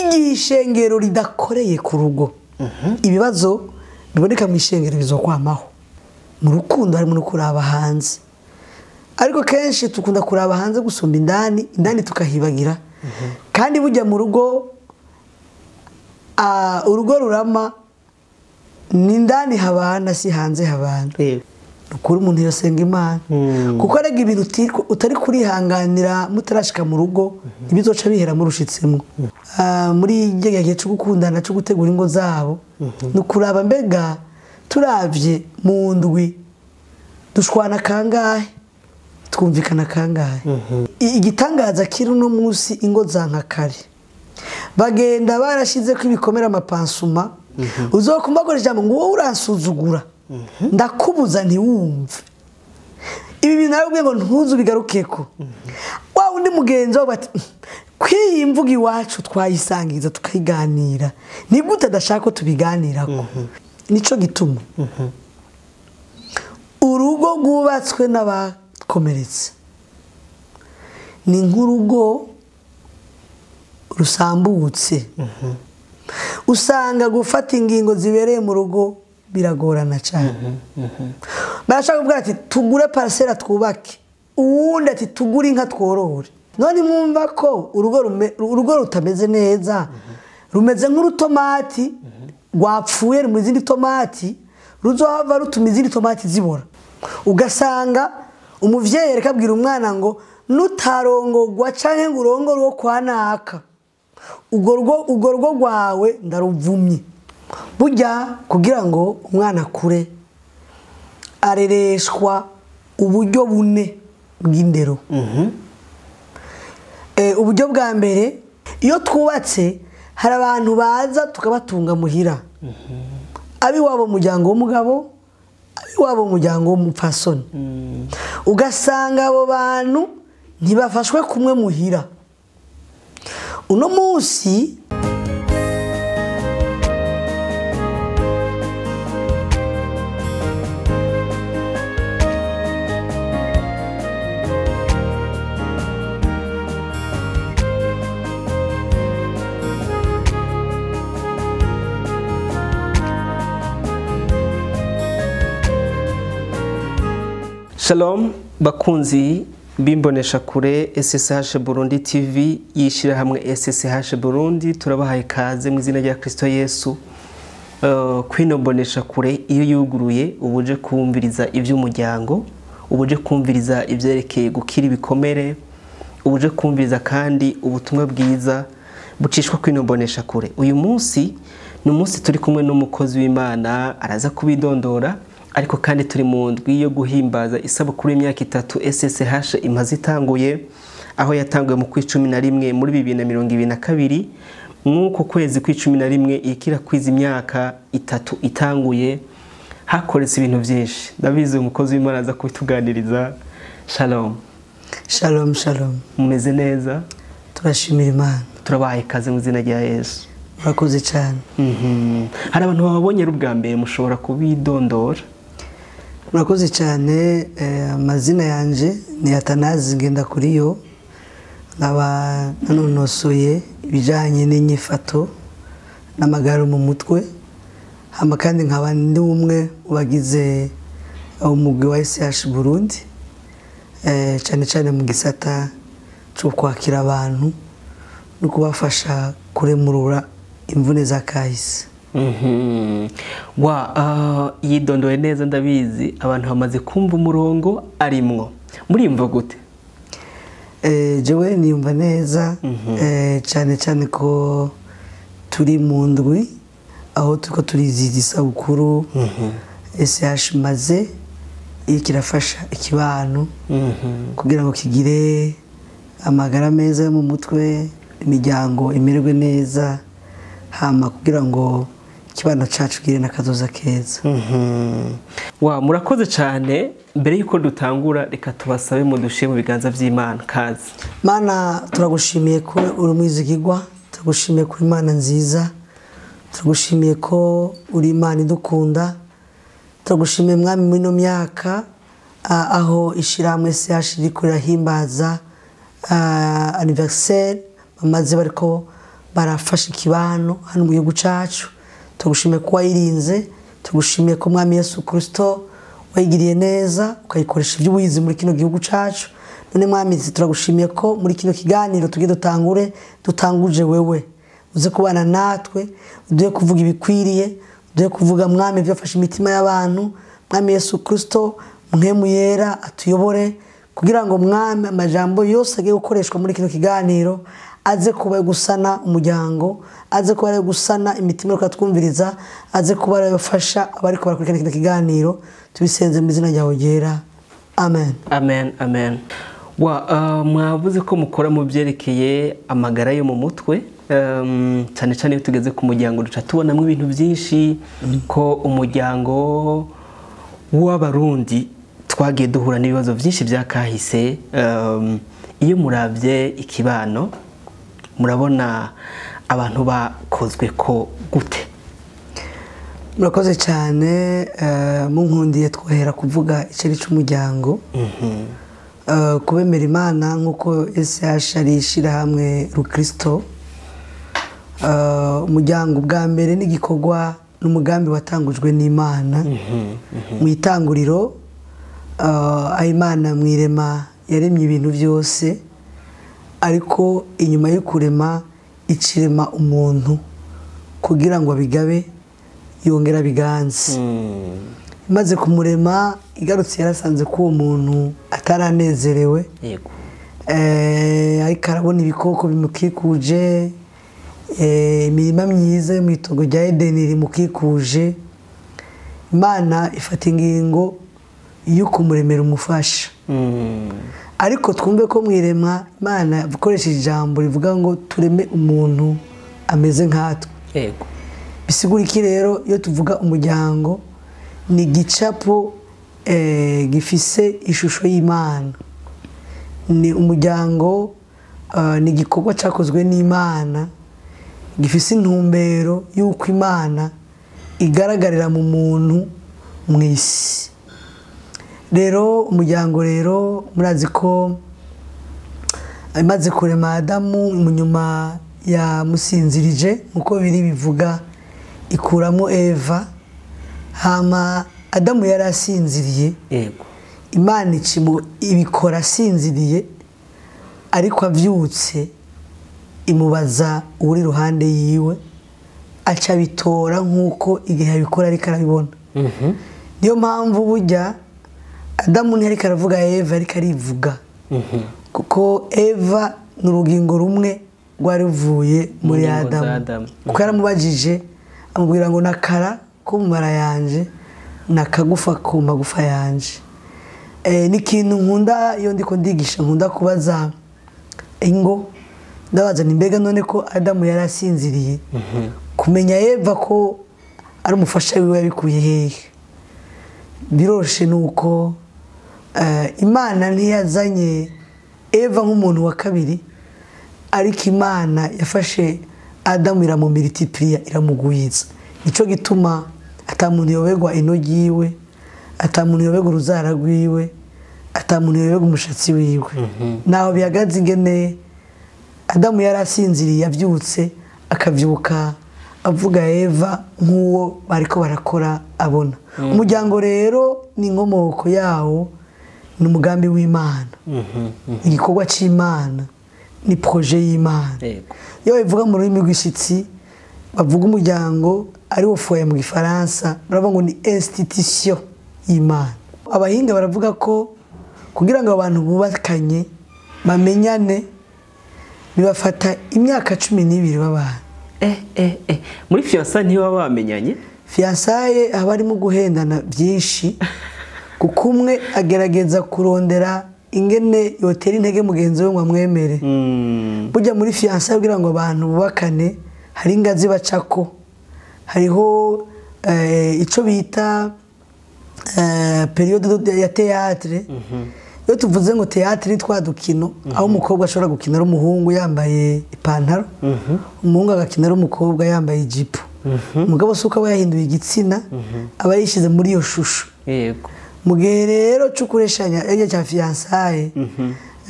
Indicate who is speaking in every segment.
Speaker 1: Igihe ishengero ridakoreye ku rugo, ibibazo biboneka mu ishengero bizokwamaho. Mu rukundo harimo no kuraba hanze, ariko kenshi tukunda kuraba hanze gusumba indani, indani tukahibagira. Kandi bujya mu rugo, urugo rurama ni indani habana, si hanze habana. Ukuri umuntu yosenga Imana, kuko arega ibintu utari kurihanganira mutarashika mu rugo ntibizoca bihera murushitsemo. Muri gihe cyo gukundana cyo gutegura ingo zabo, nukuraba mbega turavye mu ndwi dushwana kangahe, twumvikana kangahe. Igitangaza kiri no munsi ingo za nkakare bagenda barashize ko ibikomera amapansuma. Uzokumva ijambo ngo wowe uransuzugura, ndakubuza ntiwumve. Ibi bintu narabwiye ngo ntuzu bigarukeko. Wa undi mugenzi wabo ati kwiyi mvuga iwacu twayisangiza tukayiganira, ni gute adashaka ko tubiganirako? Nico gituma urugo rwubatswe n'abakomeretse ni nk'urugo rusambutse. Usanga gufata ingingo zibereye mu rugo biragorana cyane. Barashaka kuvuga ati tugure parcelle twubake, uwundi ati tugure inka tworore. None mwumva ko urugo rutameze neza, rumeze nk'urutomati rwapfuye mu zindi tomati, ruzohava rutuma izindi tomati zibora. Ugasanga umuvyeyi reka abwira umwana ngo nutarongogwa canke ngo urongore uwo kwa naka, urwo rugo rwawe ndaruvumye. Burya kugira ngo umwana akure arereshwa uburyo bune bw'indero. Uburyo bwa mbere, iyo twubatse hari abantu baza tukabatunga muhira, abiwabo muryango w'umugabo, abiwabo muryango w'umupfasoni. Ugasanga abo bantu ntibafashwe kumwe muhira. Uno munsi
Speaker 2: Shalom bakunzi bimbonesha kure SSH Burundi TV yishira hamwe SSH Burundi, turabahaye kaze mu izina rya Kristo Yesu. Kwino mbonesha kure iyo yuguruye ubuje kumviriza ivy'umuryango, ubuje kumviriza ivyerekeye gukira ibikomere, ubuje kumviriza kandi ubutumwa bwiza bucishwa kwino mbonesha kure. Uyu munsi ni umunsi turi kumwe n'umukozi w'Imana araza kubidondora, ariko kandi turi mu ndwi yo guhimbaza isabukuru y'imyaka 3 SSH imaze itanguye, aho yatanguye mu kwa 11 muri 2022. Mwuko kwezi kwa 11 ikira kwiza imyaka 3 itanguye, hakoretse ibintu byinshi. Ndabizi umukozi w'Imana aza kubituganiriza. Shalom.
Speaker 1: Shalom, shalom.
Speaker 2: Mumeze neza?
Speaker 1: Turashimira Imana.
Speaker 2: Turabahaye kaze mu izina rya Yesu.
Speaker 1: Murakoze cyane.
Speaker 2: Hari abantu bababonye ubwa mbere, mushobora kubidondora?
Speaker 1: Murakoze cyane. Amazina yanje ni Atanazi Ngendakuriyo, nkaba nanonosoye ibijanye n'inyifato n'amagara mu mutwe, hama kandi nkaba ndi umwe mu bagize umugwi wa SH Burundi, cyane cyane mu gisata cyo kwakira abantu no kubafasha kuremurura imvune za kahise.
Speaker 2: Wa yidondoye neza, ndabizi abantu bamaze kumva umurongo arimwo. Murimva gute?
Speaker 1: Jewe niyumva neza, cyane cyane ko turi mu ndwi aho turiko turizihiza isabukuru SH maze kirafasha ikibano kugira ngo kigire amagara meza yo mu mutwe, imiryango imererwe neza, hama kugira ngo ikibano cacu gire nakazoza keza.
Speaker 2: Wa murakoze cyane. Mbere yuko dutangura reka tubasabe mu dushiye mu biganza by'Imana. Kazi
Speaker 1: Mana, turagushimiye ko uri mwizigirwa, turagushimiye ko Imana nziza, turagushimiye ko uri Imana idukunda, turagushimiye Mwami muri no myaka aho ishiramwe SH riko rirahimbaza anniversaire bamaze bariko barafasha ikibano hano mu gihugu cacu. Tugushimiye ko wayirinze, tugushimiye ko Mwami Yesu Kristo wayigiriye neza ukayikoresha iby'ubuhinzi muri kino gihugu cacu. None Mwami turagushimiye ko muri kino kiganiro tugiye dutangure, dutanguje wewe uze kubana natwe, uduhe kuvuga ibikwiriye, uduhe kuvuga Mwami ibyafasha imitima y'abantu. Mwami Yesu Kristo mpwemu yera atuyobore kugira ngo Mwami amajambo yose agiye gukoreshwa muri kino kiganiro aze kuba ayo gusana umuryango, aze kuba ayo gusana imitima yo twumviriza, aze kuba ayo gufasha abariko barakurikirana kino kiganiro. Tubisenze mu izina ryawe ryera, amen.
Speaker 2: Amen, amen. Mwavuze ko mukora mu byerekeye amagara yo mu mutwe, cyane cyane iyo tugeze ku muryango duca tubonamo ibintu byinshi, ko umuryango w'Abarundi twagiye duhura n'ibibazo byinshi byakahise. Iyo murabye ikibano murabona abantu bakozwe ko gute?
Speaker 1: Murakoze cyane. Munkundiye twohera kuvuga icari c'umuryango. Kubemera Imana nk'uko SH ari ishirahamwe Rukristo, umuryango bwa mbere n'igikorwa n'umugambi watangujwe n'Imana. Mu itanguriro Imana mwirema yaremye ibintu byose, ariko inyuma yo kurema icirema umuntu kugira ngo abigabe yongera biganze. Imaze kumurema igarutse yarasanze ko uwo muntu ataranezerewe.
Speaker 2: Yego.
Speaker 1: Ariko arabona ibikoko bimukikuje, imirima myiza yo mu itongo rya Edeni rimukikuje. Imana ifata ingingo yo kumuremera umufasha. Ariko twumve ko mwirema Imana ikoresheje ijambo rivuga ngo tureme umuntu ameze nkatwe.
Speaker 2: Yego.
Speaker 1: Bisigura iki rero iyo tuvuga umuryango? Ni igicapo gifise ishusho y'Imana. Ni umuryango, ni igikorwa cyakozwe n'Imana gifise intumbero y'uko Imana igaragarira mu muntu mu isi. Rero umuryango rero murazi ko imaze kurema Adamu mu nyuma yamusinzirije nkuko biri bivuga, ikuramo Eva. Hama Adamu yari asinziriye.
Speaker 2: Yego.
Speaker 1: Imana ibikora asinziriye, ariko avyutse imubaza uri ruhande yiwe, aca bitora nkuko igihe abikora ariko arabibona. Niyo mpamvu burya Adamu ntiyariko aravuga Eva, ariko arivuga. Kuko Eva ni urugingo rumwe rwari ruvuye muri Adamu. Kuko yaramubajije amubwira ngo nakara ko mu mara yanje nakagufa ku magufa yanje. Ni ikintu nkunda iyo ndiko ndigisha, nkunda kubaza ingo, ndabaza ni mbega none ko Adamu yari asinziriye, kumenya Eva ko ari umufasha wiwe yabikuye hehe? Biroshe nuko Imana ntiyazanye Eva nk'umuntu wa kabiri, ariko Imana yafashe Adamu iramumultiplier, iramugwiza. Nico gituma atamuntu yoberwa ino ryiwe, atamuntu yoberwa uruzara rwiwe, atamuntu yoberwa umushatsi wiwe. Naho bihagaze ingene Adamu yari asinziriye yavyutse akavyuka avuga Eva nk'uwo bariko barakora abona. Umuryango rero ni inkomoko yawo, ni umugambi w'Imana, igikorwa c'Imana, ni projet y'Imana. Iyo bivuga mu rurimi rw'ishitsi bavuga umuryango ari wo foyer mu gifaransa, baravuga ngo ni institution y'Imana. Abahinga baravuga ko kugira ngo abantu bubakanye bamenyane bibafata imyaka 12 babana.
Speaker 2: Muri fiançailles ntibaba bamenyanye?
Speaker 1: Fiançailles haba harimo guhendana byinshi, kuko umwe agerageza kurondera ingene yotera intege mugenzi we ngo amwemere. Burya muri fiançailles kugira ngo abantu bubakane hari ingazi bacako, hariho ico bita periode ya théâtre. Iyo tuvuze ngo théâtre ni twa dukino aho umukobwa ashobora gukina ari umuhungu yambaye ipantaro, umuhungu agakina ari umukobwa yambaye ijipo. Umugabo suko aba yahinduye igitsina, aba yishize muri iyo shusho.
Speaker 2: Yego.
Speaker 1: Mu gihe rero cyo kureshanya ejya cya fiançailles,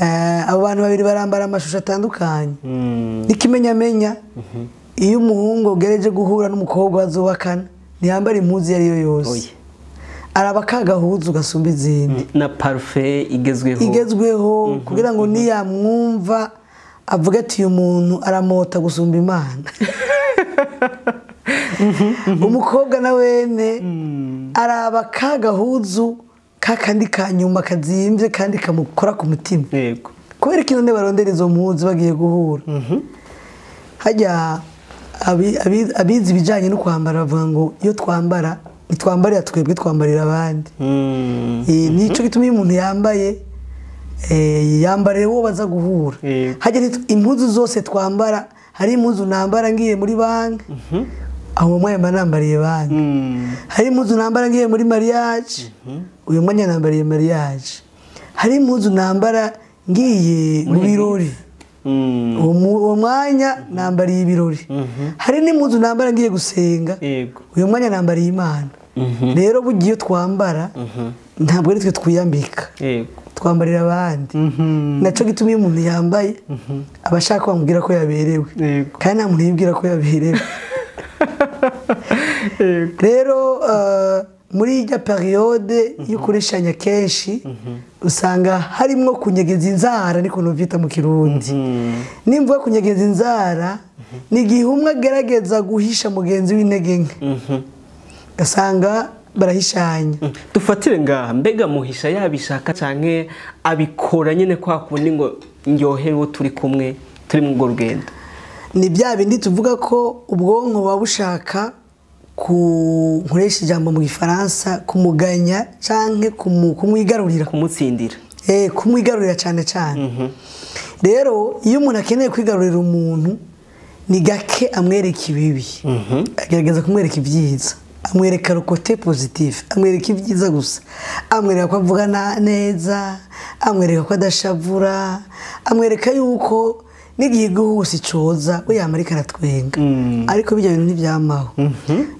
Speaker 1: Abo bantu babiri barambara amashusho atandukanye. N'ikimenyamenya, iyo umuhungu ugereje guhura n'umukobwa bazubakana, ntiyambara impuzu iyo ari yo yose. Araba kagahuzu gasumba izindi.
Speaker 2: Na parufe igezweho.
Speaker 1: Igezweho kugira ngo niyamwumva avuga ati uyu muntu aramota gusumba Imana. Umukobwa na wene araba kagahuzu kakandi kanyuma kazimvye kandi kamukora ku mutima.
Speaker 2: Yego.
Speaker 1: Kubera ikintu ne barondera izo mpuzu bagiye guhura. Hajya abizi ibijanye no kwambara bavuga ngo iyo twambara nitwambarira twebwe twambarira abandi. Nico gituma iyo umuntu yambaye yambarira uwo baza guhura. Hajya impuzu zose twambara, hari impuzu nambara ngiye muri banki, aho mwanya mba nambariye banki. Hari impuzu nambara ngiye muri mariage, uyu mwanya nambariye mariage. Hari impuzu nambara ngiye mu birori, uwo mwanya nambariye ibirori. Hari n'impuzu nambara ngiye gusenga, uyu mwanya nambariye Imana. Rero bugiye iyo twambara ntabwo ari twe twiyambika, twambarira abandi. Naco gituma iyo umuntu yambaye aba ashaka bamubwira ko yaberewe, kandi nta muntu yibwira ko yaberewe. Rero muri ijya periode yo kureshanya kenshi usanga harimo kunyegeza inzara, niko novyita mu Kirundi. Nimvuga kunyegeza inzara ni igihe umwe agerageza guhisha mugenzi w'intege nke, ugasanga barahishanya.
Speaker 2: Dufatire ngaha, mbega muhisha yabishaka canke abikora nyene kwa kundi ngo ndyohewe turi kumwe turi mu rugendo?
Speaker 1: Ni bya bindi tuvuga ko ubwonko buba bushaka nkoresha ijambo mu Gifaransa kumuganya canke kumwigarurira,
Speaker 2: kumutsindira.
Speaker 1: Kumwigarurira cyane cyane. Rero iyo umuntu akeneye kwigarurira umuntu ni gake amwereka ibibi, agerageza kumwereka ibyiza, amwereka le côté positif, amwereka ibyiza gusa, amwereka ko avuga neza, amwereka ko adashavura, amwereka yuko n'igihe guhusa icoza we yamarika aratwenga. Ariko bijya bintu ntibyamaho.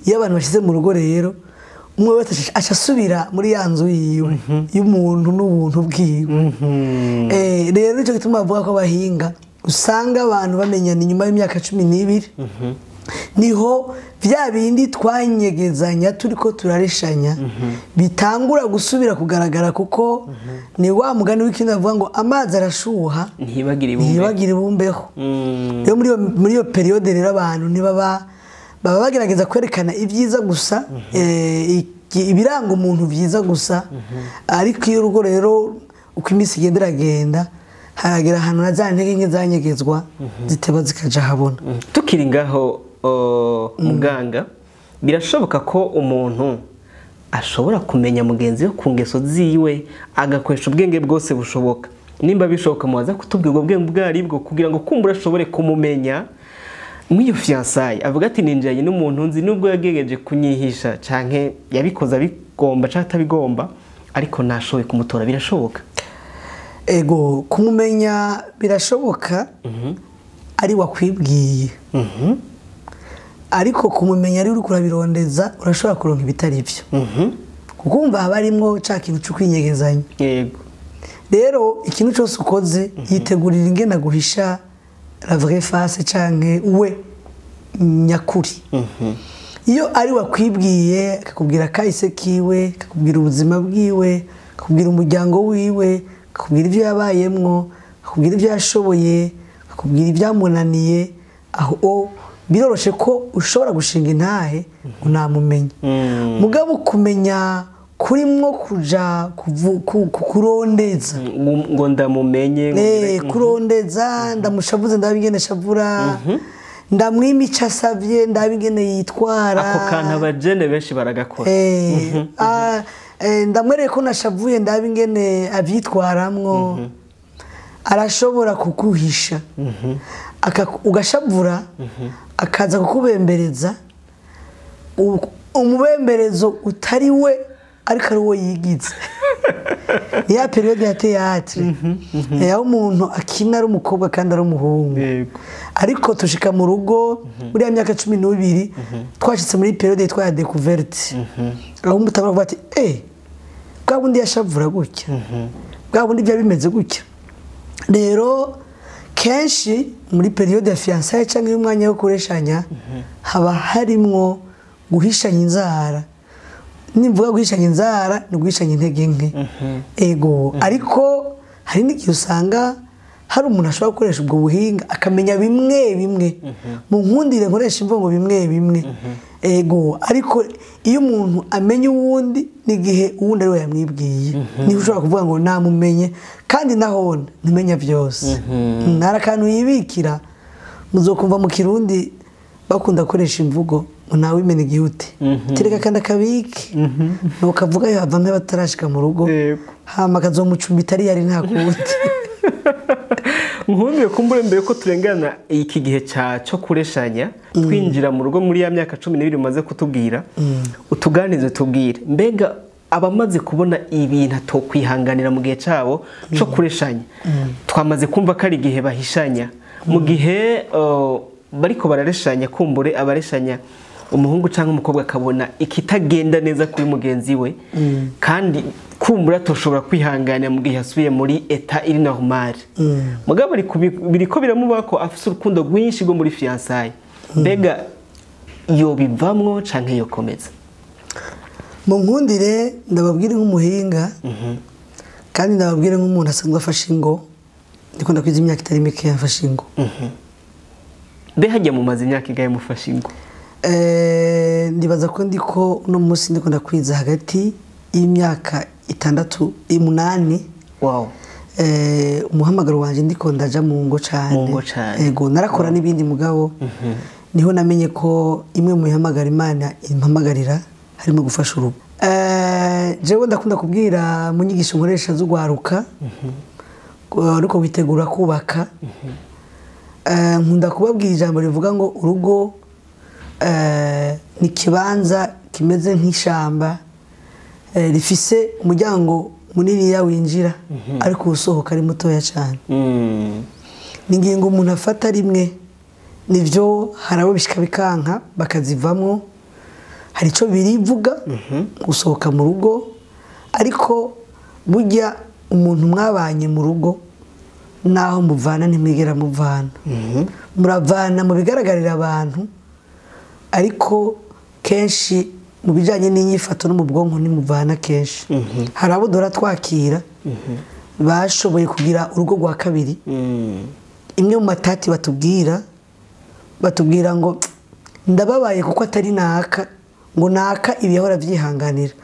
Speaker 1: Iyo abantu bashize mu rugo rero umwe wese aca asubira muri ya nzu yiwe y'umuntu n'ubuntu bwiwe. Rero nicyo gituma bavuga ko abahinga usanga abantu bamenyana inyuma y'imyaka 12, niho bya bindi twanyegezanya turiko turareshanya bitangura gusubira kugaragara, kuko ni wa mugani w'ikindi avuga ngo amazi arashuha ntibagire ibumbeho. Rero muri iyo periode rero abantu ntibaba baba bagerageza kwerekana ibyiza gusa, ibiranga umuntu byiza gusa. Ariko iyo urugo rero uko iminsi igenda iragenda haragera ahantu na za ntege nke zanyegezwa ziteba zikaja habona.
Speaker 2: Tukiri ngaho muganga, birashoboka ko umuntu ashobora kumenya mugenzi we ku ngeso ziwe agakoresha ubwenge bwose bushoboka. Nimba bishoboka mubaza kutubwira ubwo bwenge bwari bwo kugira ngo kumbura ashobore kumumenya. Mw'iyo fiançailles avuga ati ninjanye n'umuntu nzi nubwo yagegeje kunyihisha canke yabikoze abigomba canke atabigomba, ariko nashoboye kumutora. Birashoboka?
Speaker 1: Ego, kumumenya birashoboka ari wakwibwiye. Ariko kumumenya ari uri kurabirondeza urashobora kuronka ibitari byo. Kuko umva haba harimwo ca kintu cyo kwinyegezanya.
Speaker 2: Yego.
Speaker 1: Rero ikintu cyose ukoze yitegurira ingena guhisha la vraie face canke we nyakuri. Iyo ari wakwibwiye akakubwira kahise kiwe, akakubwira ubuzima bwiwe, akakubwira umuryango wiwe, akakubwira ibyo yabayemwo, akakubwira ibyo yashoboye, akakubwira ibyamunaniye, aho biroroshe ko ushobora gushinga intahe unamumenye. Mugabo kumenya kurimwo kuja kurondeza
Speaker 2: ngo ndamumenye,
Speaker 1: kurondeza ndamushavuze ndabingene shavura, ndamwimica savye ndabingene yitwara.
Speaker 2: Ako kantu abajene benshi baragakora.
Speaker 1: Ndamwereye ko nashavuye ndabingene avyitwaramwo. Arashobora kukuhisha, ugashavura, akaza kukubembereza umubemberezo utari we ariko ari uwo yigize. Ni ya periode ya théâtre aho umuntu akina ari umukobwa kandi ari umuhungu. Ariko tushika mu rugo muri ya myaka 12 twashitse muri periode yitwa ya découverte, aho umutabara avuga ati bwa bundi yashavura gutya, bwa bundi byari bimeze gutya. Rero kenshi muri periode ya fiançailles cyangwa y'umwanya wo kureshanya haba harimwo guhishanya inzara. Nimvuga guhishanya inzara ni guhishanya intege nke. Ego, ariko hari n'igihe usanga hari umuntu ashobora gukoresha ubwo buhinga akamenya bimwe bimwe. Mu nkundire nkoresha imvugo bimwe bimwe. Ego, ariko iyo umuntu amenya uwundi n'igihe uwundi ariwe yamwibwiye, niho ushobora kuvuga ngo namumenye, kandi nahone ntumenya byose. Hari akantu yibikira, muzokumva mu Kirundi bakunda gukoresha imvugo ngo ntawe imena igihute, tereka kandi akabike, nuko avuga yavamo batarashika mu rugo, hama akazomucumbita ari yari nta kundi.
Speaker 2: Nkundiye kumbure mbere ko turengana iki gihe cyo kureshanya twinjira mu rugo muri ya myaka 12 umaze kutubwira, utuganize tubwire mbega abamaze kubona ibintu atokwihanganira mu gihe cabo cyo kureshanya, twamaze kumva ko ari igihe bahishanya mu gihe bariko barareshanya, kumbure abareshanya umuhungu cyangwa umukobwa akabona ikitagenda neza kuri mugenzi we, kandi kumbura toshobora kwihanganira mu gihe yasubiye muri eta iri normal. Mugabo biriko biramuba ko afise urukundo rwinshi rwo muri fiançailles, mbega yo bivamwo canke yo komeza?
Speaker 1: Mu nkundire ndababwire nk'umuhinga, kandi ndababwire nk'umuntu asanzwe afashe ingo, ndiko ndakwiza imyaka itari mike yafashe ingo.
Speaker 2: Mbe hajya mumaze imyaka ingahe mufashe ingo?
Speaker 1: Ndibaza ko ndiko uno munsi ndiko ndakwiza hagati y'imyaka 6 8.
Speaker 2: Wow.
Speaker 1: Umuhamagaro wanje ndiko ndaja mu ngo cyane. Ego, narakora n'ibindi mugabo. Niho namenye ko imwe mu mihamagaro Imana impamagarira harimo gufasha urugo. Jewe ndakunda kubwira mu nyigisho nkoresha z'ugwaruka, ariko witegura kubaka. Nkunda kubabwira ijambo rivuga ngo urugo ni kibanza kimeze nk'ishamba rifise umuryango munini ya winjira, ariko usohoka ari mutoya cyane. Ni ingingo umuntu afata rimwe, nivyo harabo bishika bikanka bakazivamwo, hari ico birivuga gusohoka mu rugo, ariko burya umuntu mwabanye mu rugo naho muvana ntimwigera muvana. Muravana mu bigaragarira abantu, ariko kenshi mu bijanye n'inyifato no mu bwonko ntimuvana kenshi. Hari abo dora twakira bashoboye kugira urugo rwa kabiri. Imwe mu matati batubwira ngo ndababaye kuko atari naka, ngo naka ibi yahora vyihanganira.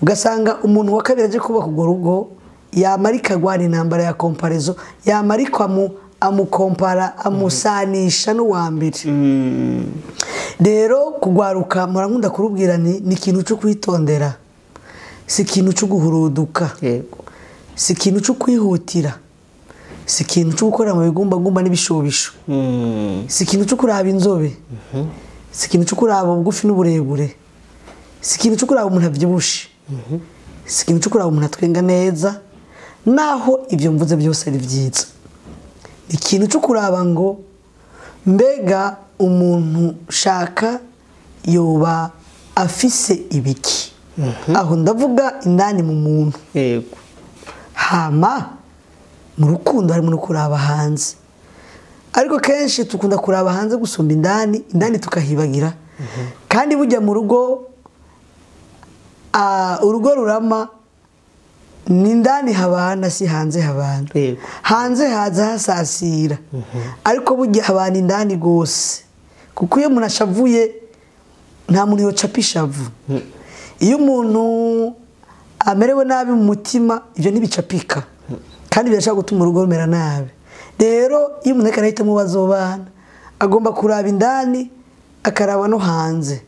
Speaker 1: Ugasanga umuntu wa kabiri aje kubaka urwo rugo yamarika gwana intambara ya comparaison, yamarika amukompara amusanisha n'uwa mbere. Rero kugwaruka murankunda kurubwira ni ikintu cyo kwitondera, si ikintu cyo guhuruduka, si ikintu cyo kwihutira, si ikintu cyo gukora mu bigumbagumba n'ibishobisho, si ikintu cyo kuraba inzobe, si ikintu cyo kuraba ubugufi n'uburebure, si ikintu cyo kuraba umuntu avyibushe, si ikintu cyo kuraba umuntu atwenga neza, naho ibyo mvuze byose ari byiza. Ikintu cyo kuraba ngo mbega umuntu shaka yoba afise ibiki. Aho ndavuga indani mu muntu.
Speaker 2: Yego.
Speaker 1: Hama mu rukundo harimo no kuraba hanze. Ariko kenshi tukunda kuraba hanze gusumba indani, indani tukahibagira. Kandi bujya mu rugo, urugo rurama ni indani habana si hanze habana. Hanze haza hasasira. Ariko bujya habana indani gose. Kuko iyo umuntu ashavuye nta muntu yocapisha avu. Iyo umuntu amerewe nabi mu mutima ibyo ntibicapika. Kandi birashaka gutuma urugo rumera nabi. Rero iyo umuntu arahitamo bazobana agomba kuraba indani akaraba no hanze.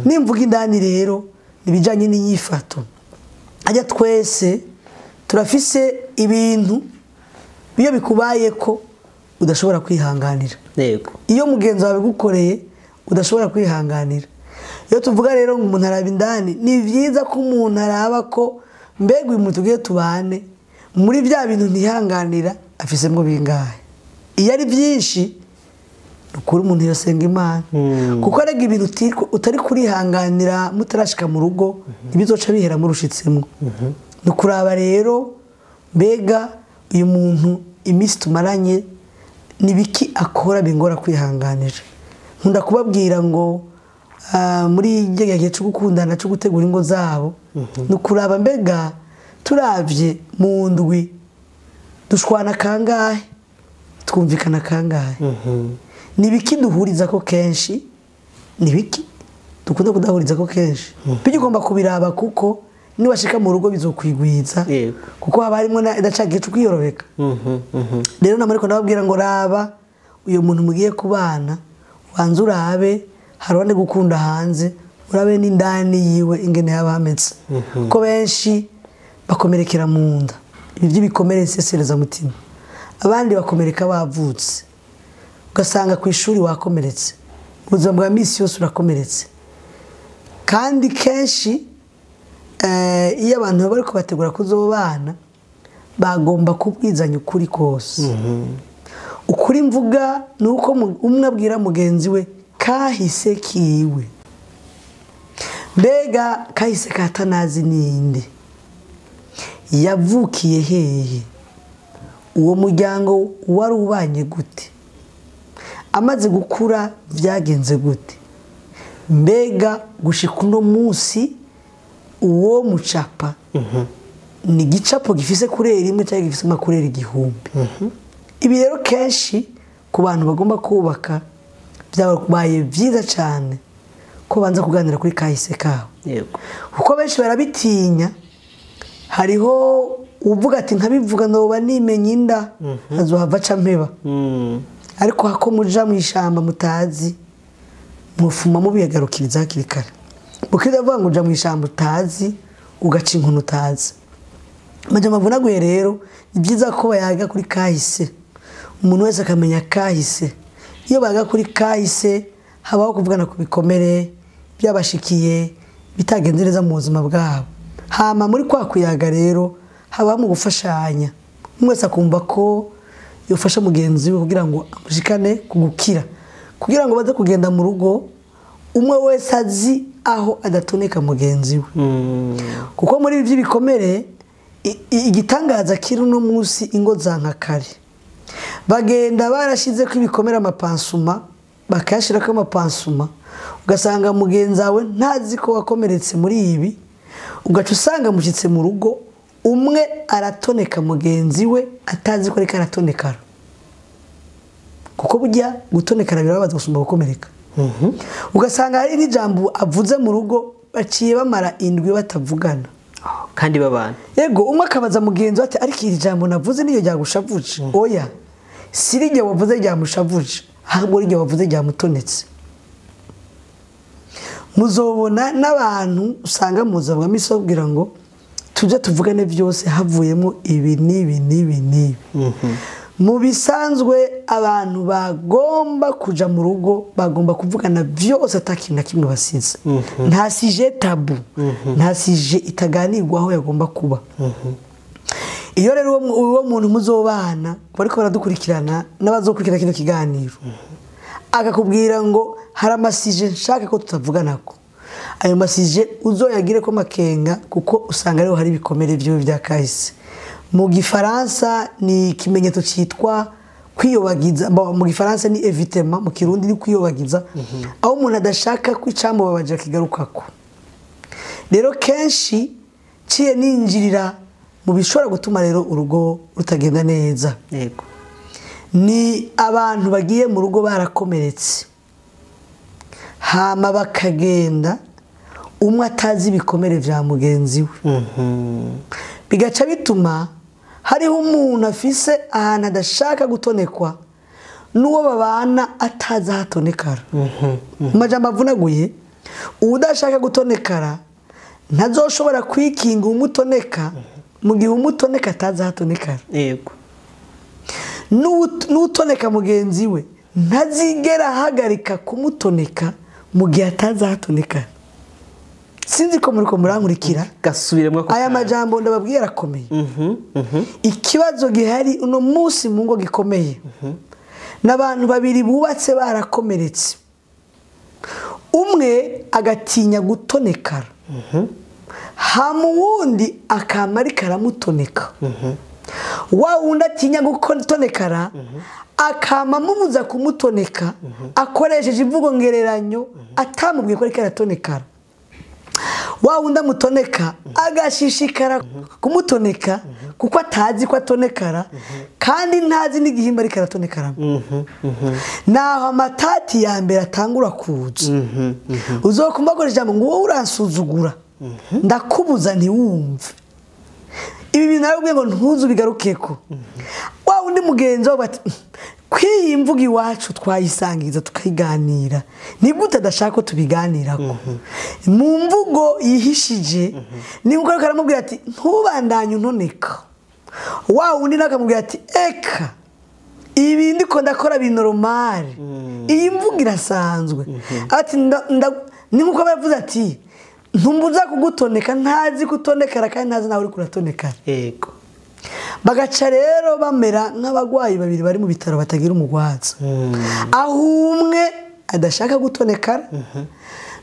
Speaker 1: Nimvuga indani rero nibijanye n'inyifato. Ajya twese turafise ibintu biyo bikubaye ko udashobora kwihanganira.
Speaker 2: Yego.
Speaker 1: Iyo mugenzi wawe gukoreye udashobora kwihanganira. Iyo tuvuga rero ngo umuntu araba indani, ni vyiza ko umuntu araba ko mbega uyu muntu tugiye tubane muri bya bintu ntihanganira afisemwo bingahe. Iyo ari byinshi ukuri umuntu yosenga Imana. Kuko arega ibintu utari kurihanganira mutarashika mu rugo ibizoca bihera murushitsemwo. Nukuraba rero mbega uyu muntu iminsi tumaranye nibiki akora bingora kwihanganira. Nkunda kubabwira ngo muri gihe cyo gukundana cyo gutegura ingo zabo nukuraba mbega turavye mu ndwi dushwana kangahe twumvikana kangahe, nibiki duhuriza ko kenshi, nibiki dukunda kudahuriza ko kenshi. Bijye ugomba kubiraba kuko niwashika mu rugo bizokwigwiza, kuko haba harimo na dacagiye cyo. Rero namwe ariko ndababwira ngo raba uyo muntu mugiye kubana, wanze urabe harone gukunda hanze, urabe n'indani yiwe ingene yabametse. Ko benshi bakomerekera mu nda, ibi by'ibikomere nsesereza mutima, abandi bakomereka bavutse, ugasanga ku ishuri wakomeretse, ubuzima bwa misi yose urakomeretse. Kandi kenshi iyo abantu bari kubategura kuzobana bagomba kubwizanya ukuri kose. Ukuri mvuga ni uko umwe abwira mugenzi we kahise kiwe, mbega kahise katanazi ninde, yavukiye hehe, uwo muryango wari ubanye gute, amaze gukura byagenze gute, mbega gushika uno munsi uwo mucapa ni gicapo gifise kurera imwe cyangwa gifise makurera 1000. Ibi rero kenshi ku bantu bagomba kubaka byabaye byiza cyane ko banza kuganira kuri kahise kawe.
Speaker 2: Yego.
Speaker 1: Kuko benshi barabitinya, hariho uvuga ati nkabivuga ndoba nimenye inda azohava ca mpeba. Ariko hako muja mu ishamba mutazi mufuma mubiyagarukiriza hakiri kare. Mukida avuga ngo uja mu ishamba utazi ugaca inkono utazi. Majambo avunaguye rero ni byiza ko bayaga kuri kahise, umuntu wese akamenya kahise. Iyo baga kuri kahise habaho kuvugana ku bikomere byabashikiye bitagenze neza mu buzima bwabo. Hama muri kwa kuyaga rero haba mu gufashanya, umwe wese akumva ko yofasha mugenzi we kugira ngo amushikane kugukira, kugira ngo baze kugenda mu rugo umwe wese azi aho adatoneka mugenzi we. Kuko muri ibi by'ibikomere igitangaza kiri no munsi ingo za nkakare bagenda barashize ko ibikomere amapansuma, bakayashira ko amapansuma, ugasanga mugenzi wawe ntazi ko wakomeretse muri ibi, ugaca usanga mushyitse mu rugo umwe aratoneka mugenzi we atazi ko ariko aratonekara. Kuko burya gutonekara birababaza gusumba gukomereka. Ugasanga hari n'ijambo avuze mu rugo baciye bamara indwi batavugana
Speaker 2: kandi babana.
Speaker 1: Yego, umwe akabaza mugenzi we ati ariko iri jambo navuze niyo ryagushavuje. Oya, si riryo wavuze ryamushavuje, ahubwo riryo wavuze ryamutonetse. Muzobona n'abantu usanga muzabwa miso kugira ngo tujye tuvugane byose havuyemo ibi n'ibi n'ibi n'ibi. Mu bisanzwe abantu bagomba kuja mu rugo bagomba kuvugana byose atakintu na kimwe basize. Nta sujet tabou, nta sujet itaganirwaho yagomba kuba. Iyo rero uwo muntu muzobana bariko baradukurikirana n'abazokurikira kino kiganiro, akakubwira ngo hari amasije nshaka ko tutavuganako, ayo masije uzoyagire ko makenga, kuko usanga ariho hari ibikomere byiwe bya kahise. Mu gifaransa ni ikimenyetso cyitwa kwiyobagiza, mu gifaransa ni évitement, mu kirundi ni kwiyobagiza, aho umuntu adashaka kwicamubabaje kigarukako. Rero kenshi ciye ninjirira mu bishobora gutuma rero urugo rutagenda neza.
Speaker 2: Yego.
Speaker 1: Ni abantu bagiye mu rugo barakomeretse, hama bakagenda umwe atazi ibikomere vya mugenzi we. Bigaca bituma hariho umuntu afise ahantu adashaka gutonekwa n'uwo babana atazi ahatonekara. Mu majambo avunaguye, udashaka gutonekara ntazoshobora kwikinga umutoneka mu gihe umutoneka atazi ahatonekara.
Speaker 2: Yego.
Speaker 1: N'utoneka mugenzi we ntazigera ahagarika kumutoneka mu gihe atazi ahatonekara. Sinzi ko muriko murankurikira.
Speaker 2: Gasubiremwo ko
Speaker 1: aya majambo ndababwiye arakomeye. Ikibazo gihari uno munsi mu ngo gikomeye, n'abantu babiri bubatse barakomeretse, umwe agatinya gutonekara, hama uwundi akama ariko aramutoneka. Wa wundi atinya gutonekara akama amubuza kumutoneka akoresheje imvugo ngereranyo atamubwiye ko ariko aratonekara. Wa wundi amutoneka agashishikara kumutoneka kuko atazi ko atonekara kandi ntazi n'igihimba ariko aratonekaramo. Naho amatati ya mbere atangura kuza, uzokumva akoresha ijambo ngo wowe uransuzugura, ndakubuza ntiwumve. Ibi bintu narabwiye ngo ntuze ubigarukeko. Wa wundi mugenzi we bati kwiyi mvugo iwacu twayisangiza tukayiganira, ni gute adashaka ko tubiganirako? Mu mvugo yihishije ni uko ariko aramubwira ati ntubandanye untoneka. Wa wundi nawe akamubwira ati eka ibi ndiko ndakora binoromale, iyi mvugo irasanzwe. Ati ni nkuko aba yavuze ati ntumbuza kugutoneka, ntazi kutonekara kandi ntazi nawe uri kuratonekara.
Speaker 2: Yego.
Speaker 1: Bagaca rero bamera nk'abagwayi babiri bari mu bitaro batagira umugwaza, aho umwe adashaka gutonekara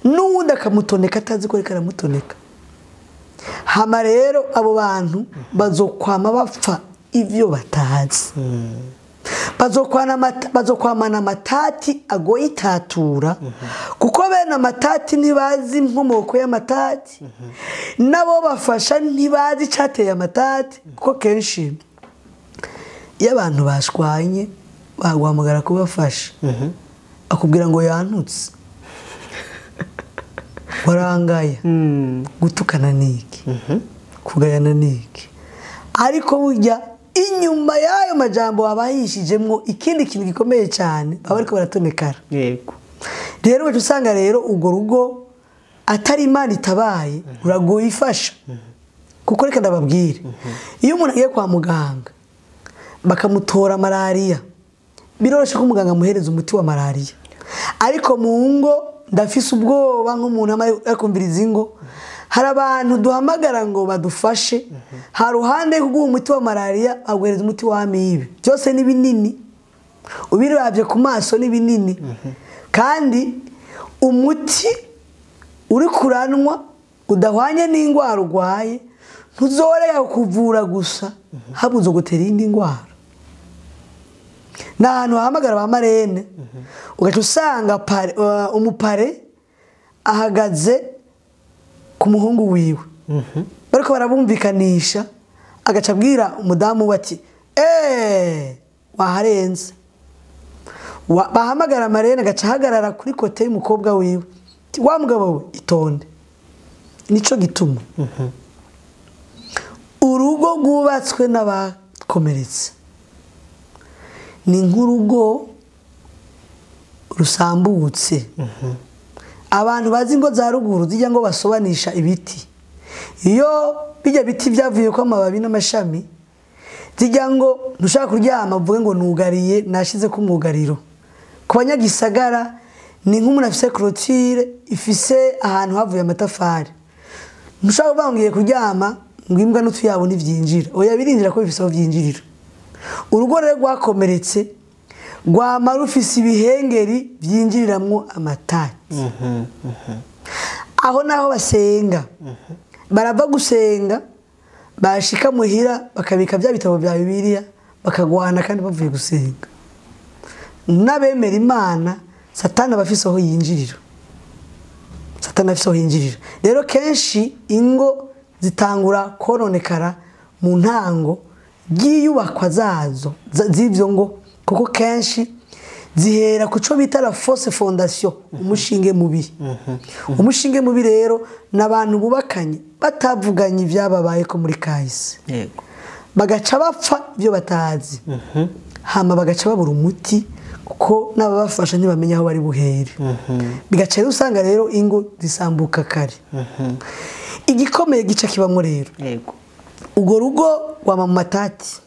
Speaker 1: n'uwundi akamutoneka atazi ko ariko aramutoneka. Hama rero abo bantu bazokwama bapfa ivyo batazi, bazokwamana amatati agoye itatura, kuko bene amatati ntibazi inkomoko y'amatati, nabo bafasha ntibazi icyateye amatati. Kuko kenshi iyo abantu bashwanye baguhamagara kubafasha, akubwira ngo yantutse, warangaya. Gutukana niki, kugayana niki, ariko burya inyuma y'ayo majambo haba hihishijemwo ikindi kintu gikomeye cyane, baba bariko baratonekara.
Speaker 2: Yego.
Speaker 1: Rero ugaca usanga rero urwo rugo atari Imana itabaye, uragoye ifasha. Kuko reka ndababwire, iyo umuntu agiye kwa muganga bakamutora malariya, biroroshe ko umuganga amuhereza umuti wa malariya. Ariko mu ngo ndafise ubwoba nk'umuntu akumviriza ingo, hari abantu duhamagara ngo badufashe, hari ruhande kuguha umuti wa malariya aguhereza umuti wa amibe, byose ni binini, ubiravye ku maso ni binini. Kandi umuti uri kuranwa udahwanye n'ingwara urwaye ntuzoreka kuvura gusa, habuze gutera indi ngwara. N'ahantu hahamagara ba marene, ugaca usanga umupare ahagaze ku muhungu wiwe, bariko barabumvikanisha, agaca abwira umudamu we ati waharenze. Bahamagara marene agaca ahagarara kuri kote y'umukobwa wiwe, wa mugabo we itonde. Nico gituma urugo rwubatswe n'abakomeretse ni nk'urugo rusambutse. Abantu bazi ingo za ruguru zijya ngo basobanisha ibiti, iyo bijya biti byavuye ko amababi n'amashami, zijya ngo ntushaka kuryama uvuge ngo nugariye nashize ku mwugariro. Ku banyagisagara ni nk'umuntu afise clôture ifise ahantu havuye amatafari, ntushaka kuvuga ngo ngiye kuryama ngo imbwa n'utuyabo ntivyinjira. Oya, birinjira ko bifise aho vyinjirira. Urugo rero rwakomeretse rwama rufise ibihengeri byinjiriramwo amatati. Aho naho basenga, barava gusenga bashika muhira bakabika bya bitabo bya Bibiliya bakagwana kandi bavuye gusenga. N'abemera Imana, Satani abafise aho yinjirira. Satani afise aho yinjirira. Rero kenshi ingo zitangura kononekara mu ntango ry'iyubakwa zazo z'ivyo ngo, kuko kenshi zihera ku cyo bita la fausse fondation, umushinge mubi. Umushinge mubi rero n'abantu bubakanye batavuganye ibyababaye ko muri kahise.
Speaker 2: Yego.
Speaker 1: Bagaca bapfa ibyo batazi, hama bagaca babura umuti, kuko n'ababafasha ntibamenya aho bari buhere. Bigaca rero usanga rero ingo zisambuka kare. Igikomeye gica kibamwo rero.
Speaker 2: Yego.
Speaker 1: Urwo rugo rwama mu matati,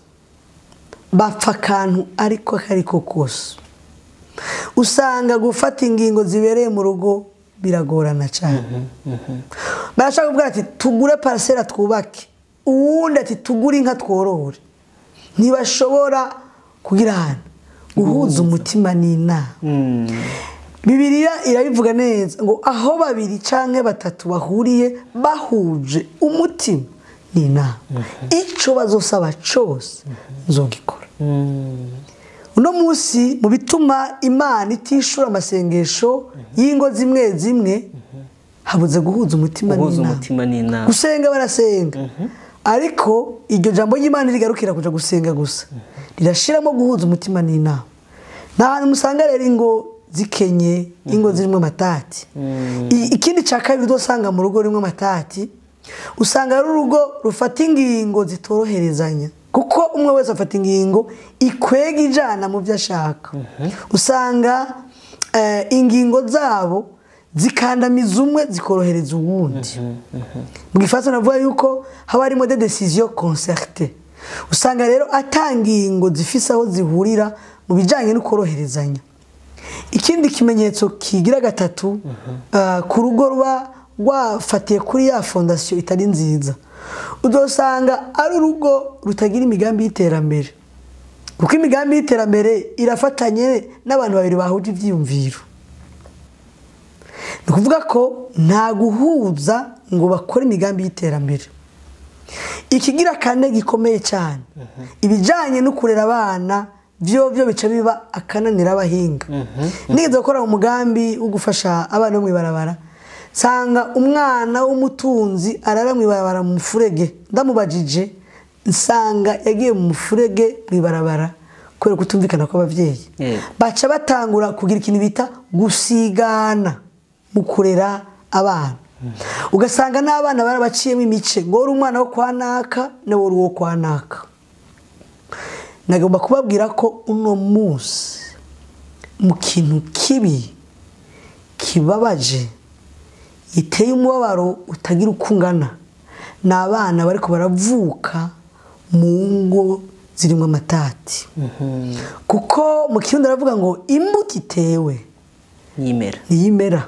Speaker 1: bapfa akantu ariko kariko kose. Usanga gufata ingingo zibereye mu rugo biragorana cyane. Barashaka kuvuga ati tugure parcelle twubake, uwundi ati tugure inka tworore. Ntibashobora kugira ahantu guhuza umutima n'inama. Bibiliya irabivuga neza ngo aho babiri canke batatu bahuriye bahuje umutima n'inama. Icyo bazosaba cyose nzogikora. Uno munsi mu bituma Imana itishura amasengesho y'ingo zimwe zimwe, habuze guhuza umutima n'inama. Gusenga barasenga, ariko iryo jambo ry'Imana rigarukira kuja gusenga gusa, rirashiramo guhuza umutima n'inama. Nta hantu musanga rero ingo zikenye, ingo zirimo amatati. Ikindi cya kabiri udasanga mu rugo rimwe amatati, usanga ari urugo rufata ingingo zitoroherezanya, kuko umwe wese afata ingingo ikwega ijana mu byo ashaka. Usanga ingingo zabo zikandamiza umwe zikorohereza uwundi. Mu gifaransa navuga yuko haba harimo des décisions concertées. Usanga rero atangingo zifise aho zihurira mu bijanye no koroherezanya. Ikindi kimenyetso kigira gatatu, ku rugo ruba rwafatiye kuri ya fondation itari nziza, udosanga ari urugo rutagira imigambi y'iterambere, kuko imigambi y'iterambere irafatanye n'abantu babiri bahuje ivyiyumviro. Ni ukuvuga ko nta guhuza ngo bakore imigambi y'iterambere. Ikigira kane gikomeye cyane, ibijanye no kurera abana byo bica biba akananira abahinga. Nigeze gukora umugambi wo gufasha abana bo mw'ibarabara, sanga umwana w'umutunzi arara mw'ibarabara mu mufurege. Ndamubajije nsanga yagiye mu mufurege mw'ibarabara kubera kutumvikana kw'abavyeyi. Baca batangura kugira ikintu bita gusigana mu kurera abana. Ugasanga n'abana barabaciyemo imice, ngo uri umwana wo kwa naka nawe uri uwo kwa naka. Nagomba kubabwira ko uno munsi mu kintu kibi kibabaje giteye umubabaro utagira uko ungana, ni abana bariko baravuka mu ngo zirimo amatati. Kuko mu Kirundi baravuga ngo imbuto itewe niyimera.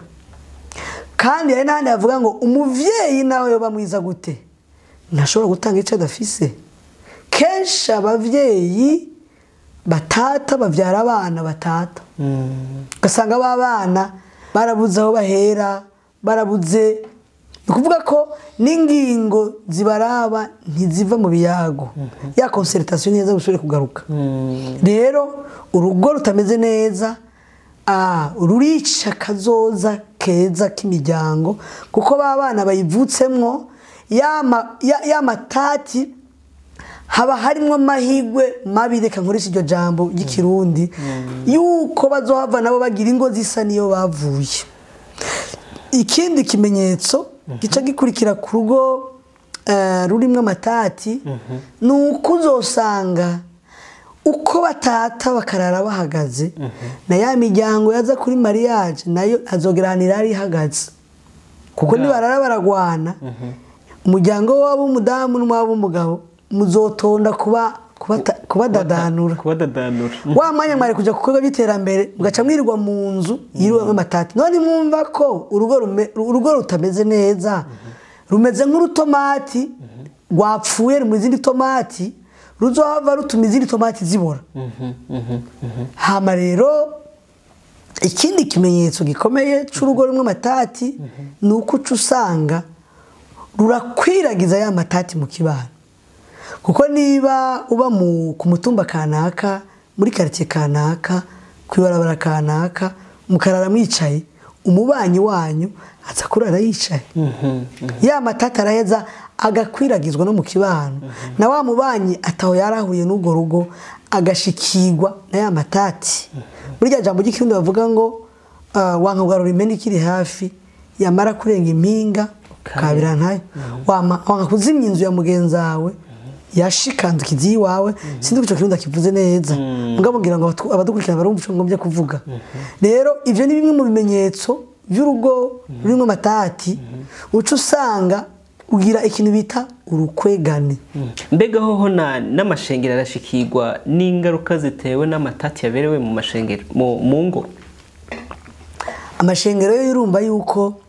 Speaker 1: Kandi hari n'ahandi bavuga ngo umuvyeyi nawe yoba mwiza gute ntashobora gutanga ico adafise. Kenshi abavyeyi batata bavyara abana batata, ugasanga abana barabuze aho bahera, barabuze. Ni ukuvuga ko n'ingingo zibaraba ntiziva mu biyago, ya concertation neza gusubira kugaruka. Rero urugo rutameze neza rurica kazoza keza k'imiryango, kuko babana bayivutsemwo ya matati haba harimo amahigwe mabi, reka nkoresha iryo jambo ry'ikirundi, yuko bazohava nabo bagira ingo zisa niyo bavuye. Ikindi kimenyetso gica gikurikira ku rugo rurimwo amatati, ni uko uzosanga uko batata bakarara bahagaze, na ya miryango yaza kuri mariage nayo azogeranira ari ihagaze, kuko nibarara baragwana, umuryango wabo umudamu n'umwabo umugabo muzotonda kubadadanura. Wa mwanya mwari kuja kukorwa by'iterambere mugaca mwirirwa mu nzu yiriwemo amatati. None mwumva ko urugo rutameze neza, rumeze nk'urutomati rwapfuye mu zindi tomati, ruzohava rutuma izindi tomati zibora. Hama rero ikindi kimenyetso gikomeye c'urugo rumwe amatati, ni uko uca usanga rurakwiragiza ya matati mu kibano. Kuko niba uba ku mutumba kanaka, muri quartier kanaka, kwibarabara kanaka, mukarara mwicaye, umubanyi wanyu aza kurara yicaye. Ya matata araheza agakwiragizwa no mu kibano. Na wa mubanyi ataho yarahuye n'ugo rugo agashikirwa na ya matati. Muri rya jambo ry'ikirundi bavuga ngo wanka ugarura impene ikiri hafi, yamara kurenga impinga kabira ntayo. Wanka kuzimya inzu ya mugenzi wawe yashikandukizi iwawe. Sindi kuco kirundi kivuze neza, mugabo ngira ngo abadukurikirana barumva ico ngombye kuvuga. Rero ivyo ni bimwe mu bimenyetso by'urugo rurimo amatati, uca usanga ugira ikintu bita urukwegane.
Speaker 2: Mbega hoho n'amashengero arashikirwa n'ingaruka zitewe n'amatati yaberewe mu mashengero mu ngo?
Speaker 1: Amashengero yo yurumva yuko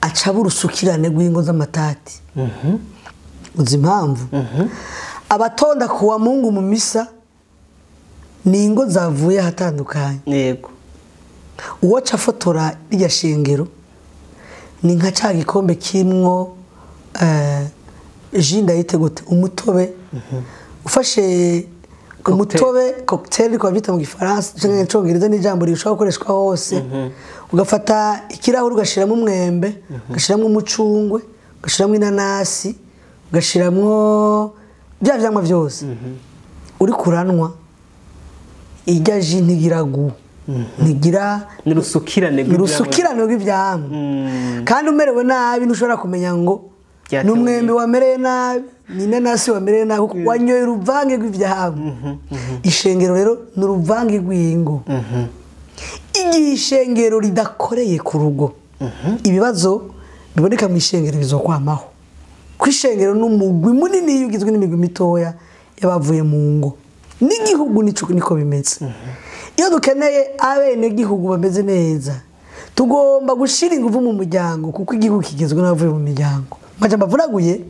Speaker 1: acaba urusukirane rw'ingo z'amatati. Uzi impamvu? Abatonda kuwa Mungu mu misa ni ingo zavuye ahatandukanye.
Speaker 2: Yego.
Speaker 1: Uwoca afotora irya shengero ni nka ca gikombe kimwo Jus ndayite gute? Umutobe. Ufashe umutobe, cocktail ko babyita mu Gifaransa cyangwa mu Cyongereza, n'ijambo rishobora gukoreshwa hose. Ugafata ikirahuri, ugashiramo umwembe, ugashiramo umucungwe, ugashiramo inanasi, ugashiramo bya vyamwa byose, uri kuranwa irya jus ntigira goût, ntigira
Speaker 2: Ni urusukirane.
Speaker 1: Urusukirane rw'ivyamwa. Kandi umerewe nabi ntushobora kumenya ngo
Speaker 2: Byatewe
Speaker 1: ni umwembe wamereye nabi, ni inanasi wamereye nabi, kuko wanyoye uruvange rw'ivyamwa. Ishengero rero ni uruvange rw'ingo. Igihe ishengero ridakoreye ku rugo, ibibazo biboneka mu ishengero bizokwamaho, ko ishengero ni umugwi munini iyo ugizwe n'imigwi mitoya y'abavuye mu ngo. N'igihugu nico niko bimeze. Iyo dukeneye abenegihugu bameze neza, tugomba gushyira ingufu mu muryango, kuko igihugu kigizwe n'abavuye mu miryango. Amajambo avunaguye,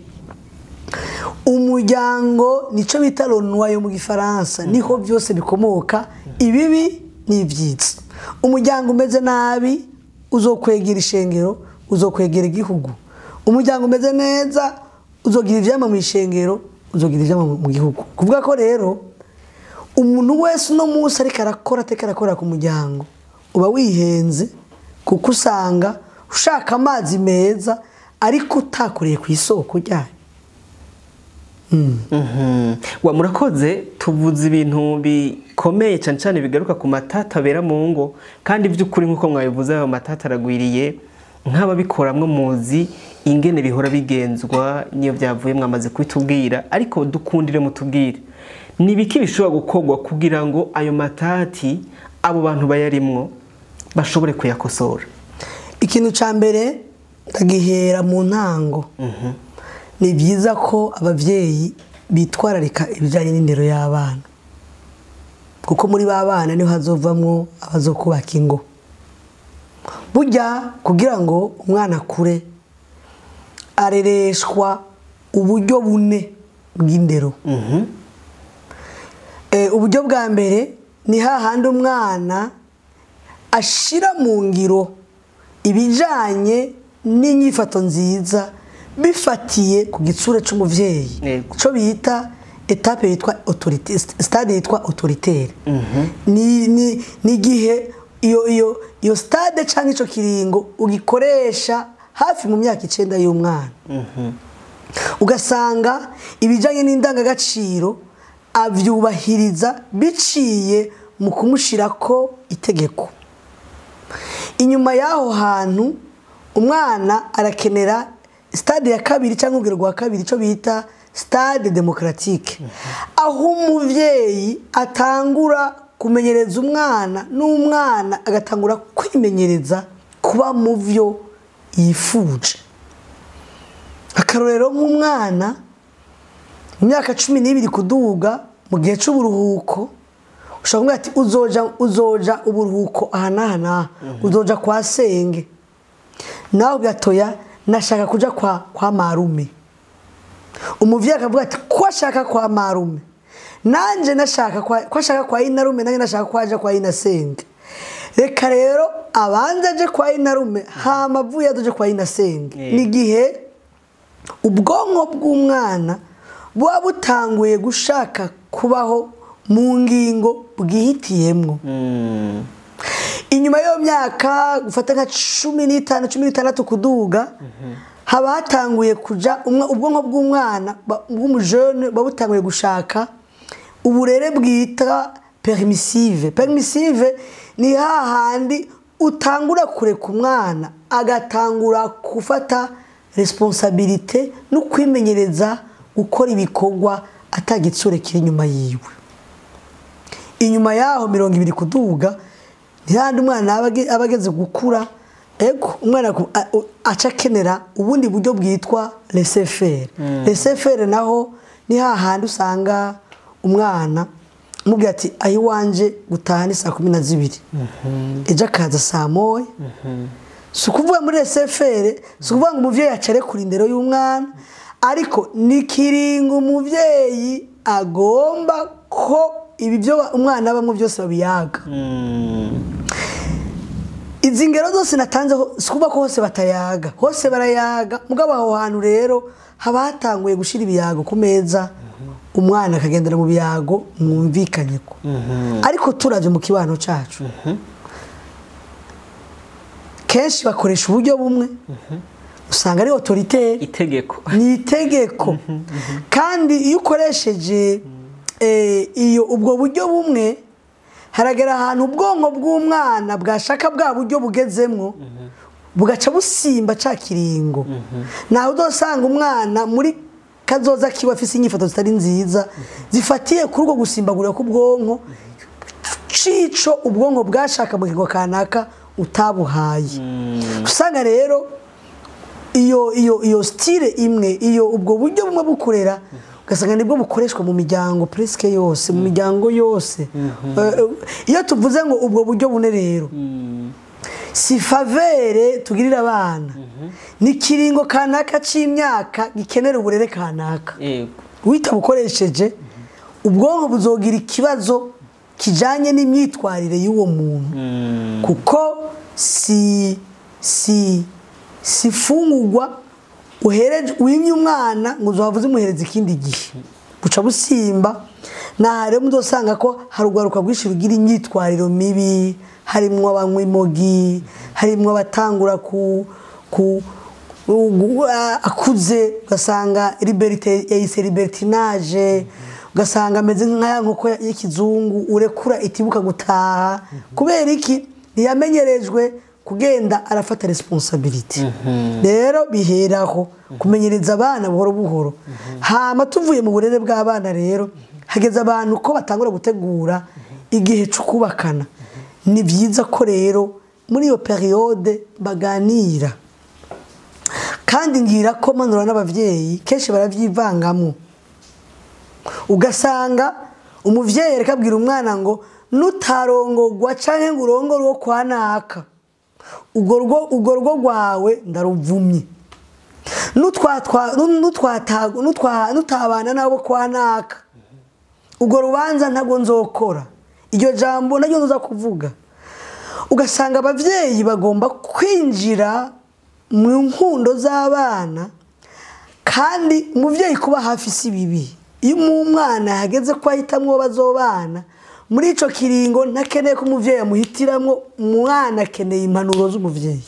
Speaker 1: umuryango nicyo bita le noyau mu Gifaransa, niho byose bikomoka, ibibi n'ibyiza. Umuryango umeze nabi uzokwegera ishengero, uzokwegera igihugu. Umuryango umeze neza uzogira ivyama mu ishengero, uzogira ivyama mu gihugu. Kuvuga ko rero umuntu wese uno munsi ariko arakora, ateka arakora ku muryango, uba wihenze, kuko usanga ushaka amazi meza ariko utakoreye ku isoko ryayo.
Speaker 2: Wa murakoze. Tuvuze ibintu bikomeye cyane cyane bigaruka ku matata abera mu ngo, kandi by'ukuri nk'uko mwabivuze, ayo matata aragwiriye. Nk'ababikoramwo muzi ingene bihora bigenzwa niyo byavuye, mwamaze kubitubwira. Ariko dukundire mutubwire, ni ibiki bishobora gukorwa kugira ngo ayo matati abo bantu bayarimwo bashobore kuyakosora?
Speaker 1: Ikintu cya mbere ndagihera mu ntango. Ni byiza ko ababyeyi bitwararika ibijyanye n'indero y'abana, kuko muri ba bana niho hazovamwo abazokubaka ingo. Burya kugira ngo umwana akure, arereshwa uburyo bune bw'indero. Uburyo bwa mbere ni hahandi umwana ashira mu ngiro ibijanye n'inyifato nziza bifatiye ku gitsure c'umuvyeyi, cyo bita étape yitwa autorité, stade yitwa autoritaire. Ni igihe iyo stade canke ico kiringo ugikoresha hafi mu myaka 9 y'umwana, ugasanga ibijanye n'indangagaciro avyubahiriza biciye mu kumushirako itegeko. Inyuma y'aho hantu umwana arakenera stade ya kabiri cyangwa urugero rwa kabiri, icyo bita stade démocratique, aho umuvyeyi atangura kumenyereza umwana n'umwana agatangura kwimenyereza kuba mu byo yifuje. Akarorero, nk'umwana mu myaka 12 kuduga, mu gihe cy'uburuhuko, ushobora kuvuga ati uzoja uburuhuko aha n'aha n'aha, uzoja kwa senge. Nawe gatoya nashaka kuja kwa marume. Umuvyeyi akavuga ati ko ashaka kwa marume, nanje nashaka kwa, ko ashaka kwa inarume, nanjye nashaka ko aja kwa inasenge. Reka rero abanze aje kwa inarume, hama avuye aje kwa inasenge. Ni igihe ubwonko bw'umwana buba butanguye gushaka kubaho mu ngingo bwihitiyemwo. Inyuma y'iyo myaka, gufata nka 15, 16 kuduga, haba hatanguye kuja ubwonko bw'umwana bw'umujene buba butanguye gushaka uburere bwita permissive. Permissive ni hahandi utangura kureka umwana agatangura gufata responsabilité no kwimenyereza gukora ibikorwa atagitsure kiri inyuma yiwe. Inyuma yaho 20 kuduga, ntihandi umwana aba ageze gukura. Ego, umwana aca akenera ubundi buryo bwitwa laissez-faire. Laissez-faire naho ni hahandi usanga umwana umubwira ati aho iwanje gutaha ni saa 12, ejo akaza saa 1. Si ukuvuga muri laissez-faire, si ukuvuga ngo umuvyeyi acare kuri indero y'umwana, ariko ni kiringo umuvyeyi agomba ko ibi byo umwana abamwo byose babiyaga. Izi ngero zose natanze si kuvuga ko hose batayaga, hose barayaga, mugabo aho hantu rero haba hatanguye gushira ibiyago ku meza, umwana akagendera mu biyago mwumvikanye ko. Ariko turavye mu kibano cacu, kenshi bakoresha uburyo bumwe, usanga ari autoritaire,
Speaker 2: itegeko
Speaker 1: ni itegeko. Kandi iyo ukoresheje iyo ubwo buryo bumwe, haragera ahantu ubwonko bw'umwana bwashaka bwa buryo bugezemwo, bugaca busimba ca kiringo. Naho uzosanga umwana muri kazoza kiba afise inyifato zitari nziza zifatiye kuri ubwo gusimbagurira k'ubwonko, cico ubwonko bwashaka mu kigo kanaka utabuhaye. Usanga rero iyo style imwe, iyo ubwo buryo bumwe bukorera, ugasanga nibwo bukoreshwa mu miryango presque yose, mu miryango yose. Iyo tuvuze ngo ubwo buryo bune rero, si faveur tugirira abana, ni kiringo kanaka c'imyaka gikenera uburere kanaka. Wita bukoresheje, ubwonko buzogira ikibazo kijanye n'imyitwarire y'uwo muntu, kuko si fungurwa uhereje wimye umwana ngo uzohavuze umuhereza ikindi gihe, buca busimba. Naha rero muzosanga ko hari urwaruka rwinshi rugira imyitwariro mibi, harimwo abanywa imogi, harimwo abatangura ku akuze, ugasanga liberté yayise libertinage, ugasanga ameze nk'aya nkoko y'ikizungu urekura itibuka gutaha. Kubera iki? Ntiyamenyerejwe kugenda arafata responsabilité. Rero biheraho kumenyereza abana buhoro buhoro. Hama tuvuye mu burere bw'abana rero, hageze abantu ko batangura gutegura igihe cyo kubakana. Ni byiza ko rero muri iyo période baganira. Kandi ngira ko manura n'abavyeyi kenshi baravyivangamo. Ugasanga umuvyeyi ariko abwira umwana ngo nutarongogwa canke ngo urongore uwo kwa naka, ubwo rugo rwawe ndaruvumye, nutabana nabo kwa naka, ubwo rubanza ntabwo nzokora, iryo jambo naryo nzoza kuvuga. Ugasanga abavyeyi bagomba kwinjira mu nkundo z'abana. Kandi umuvyeyi kuba hafi si bibi. Iyo umwana yageze ko ahitamwo bazobana muri ico kiringo, ntakeneye ko umuvyeyi amuhitiramwo, umwana akeneye impanuro z'umuvyeyi.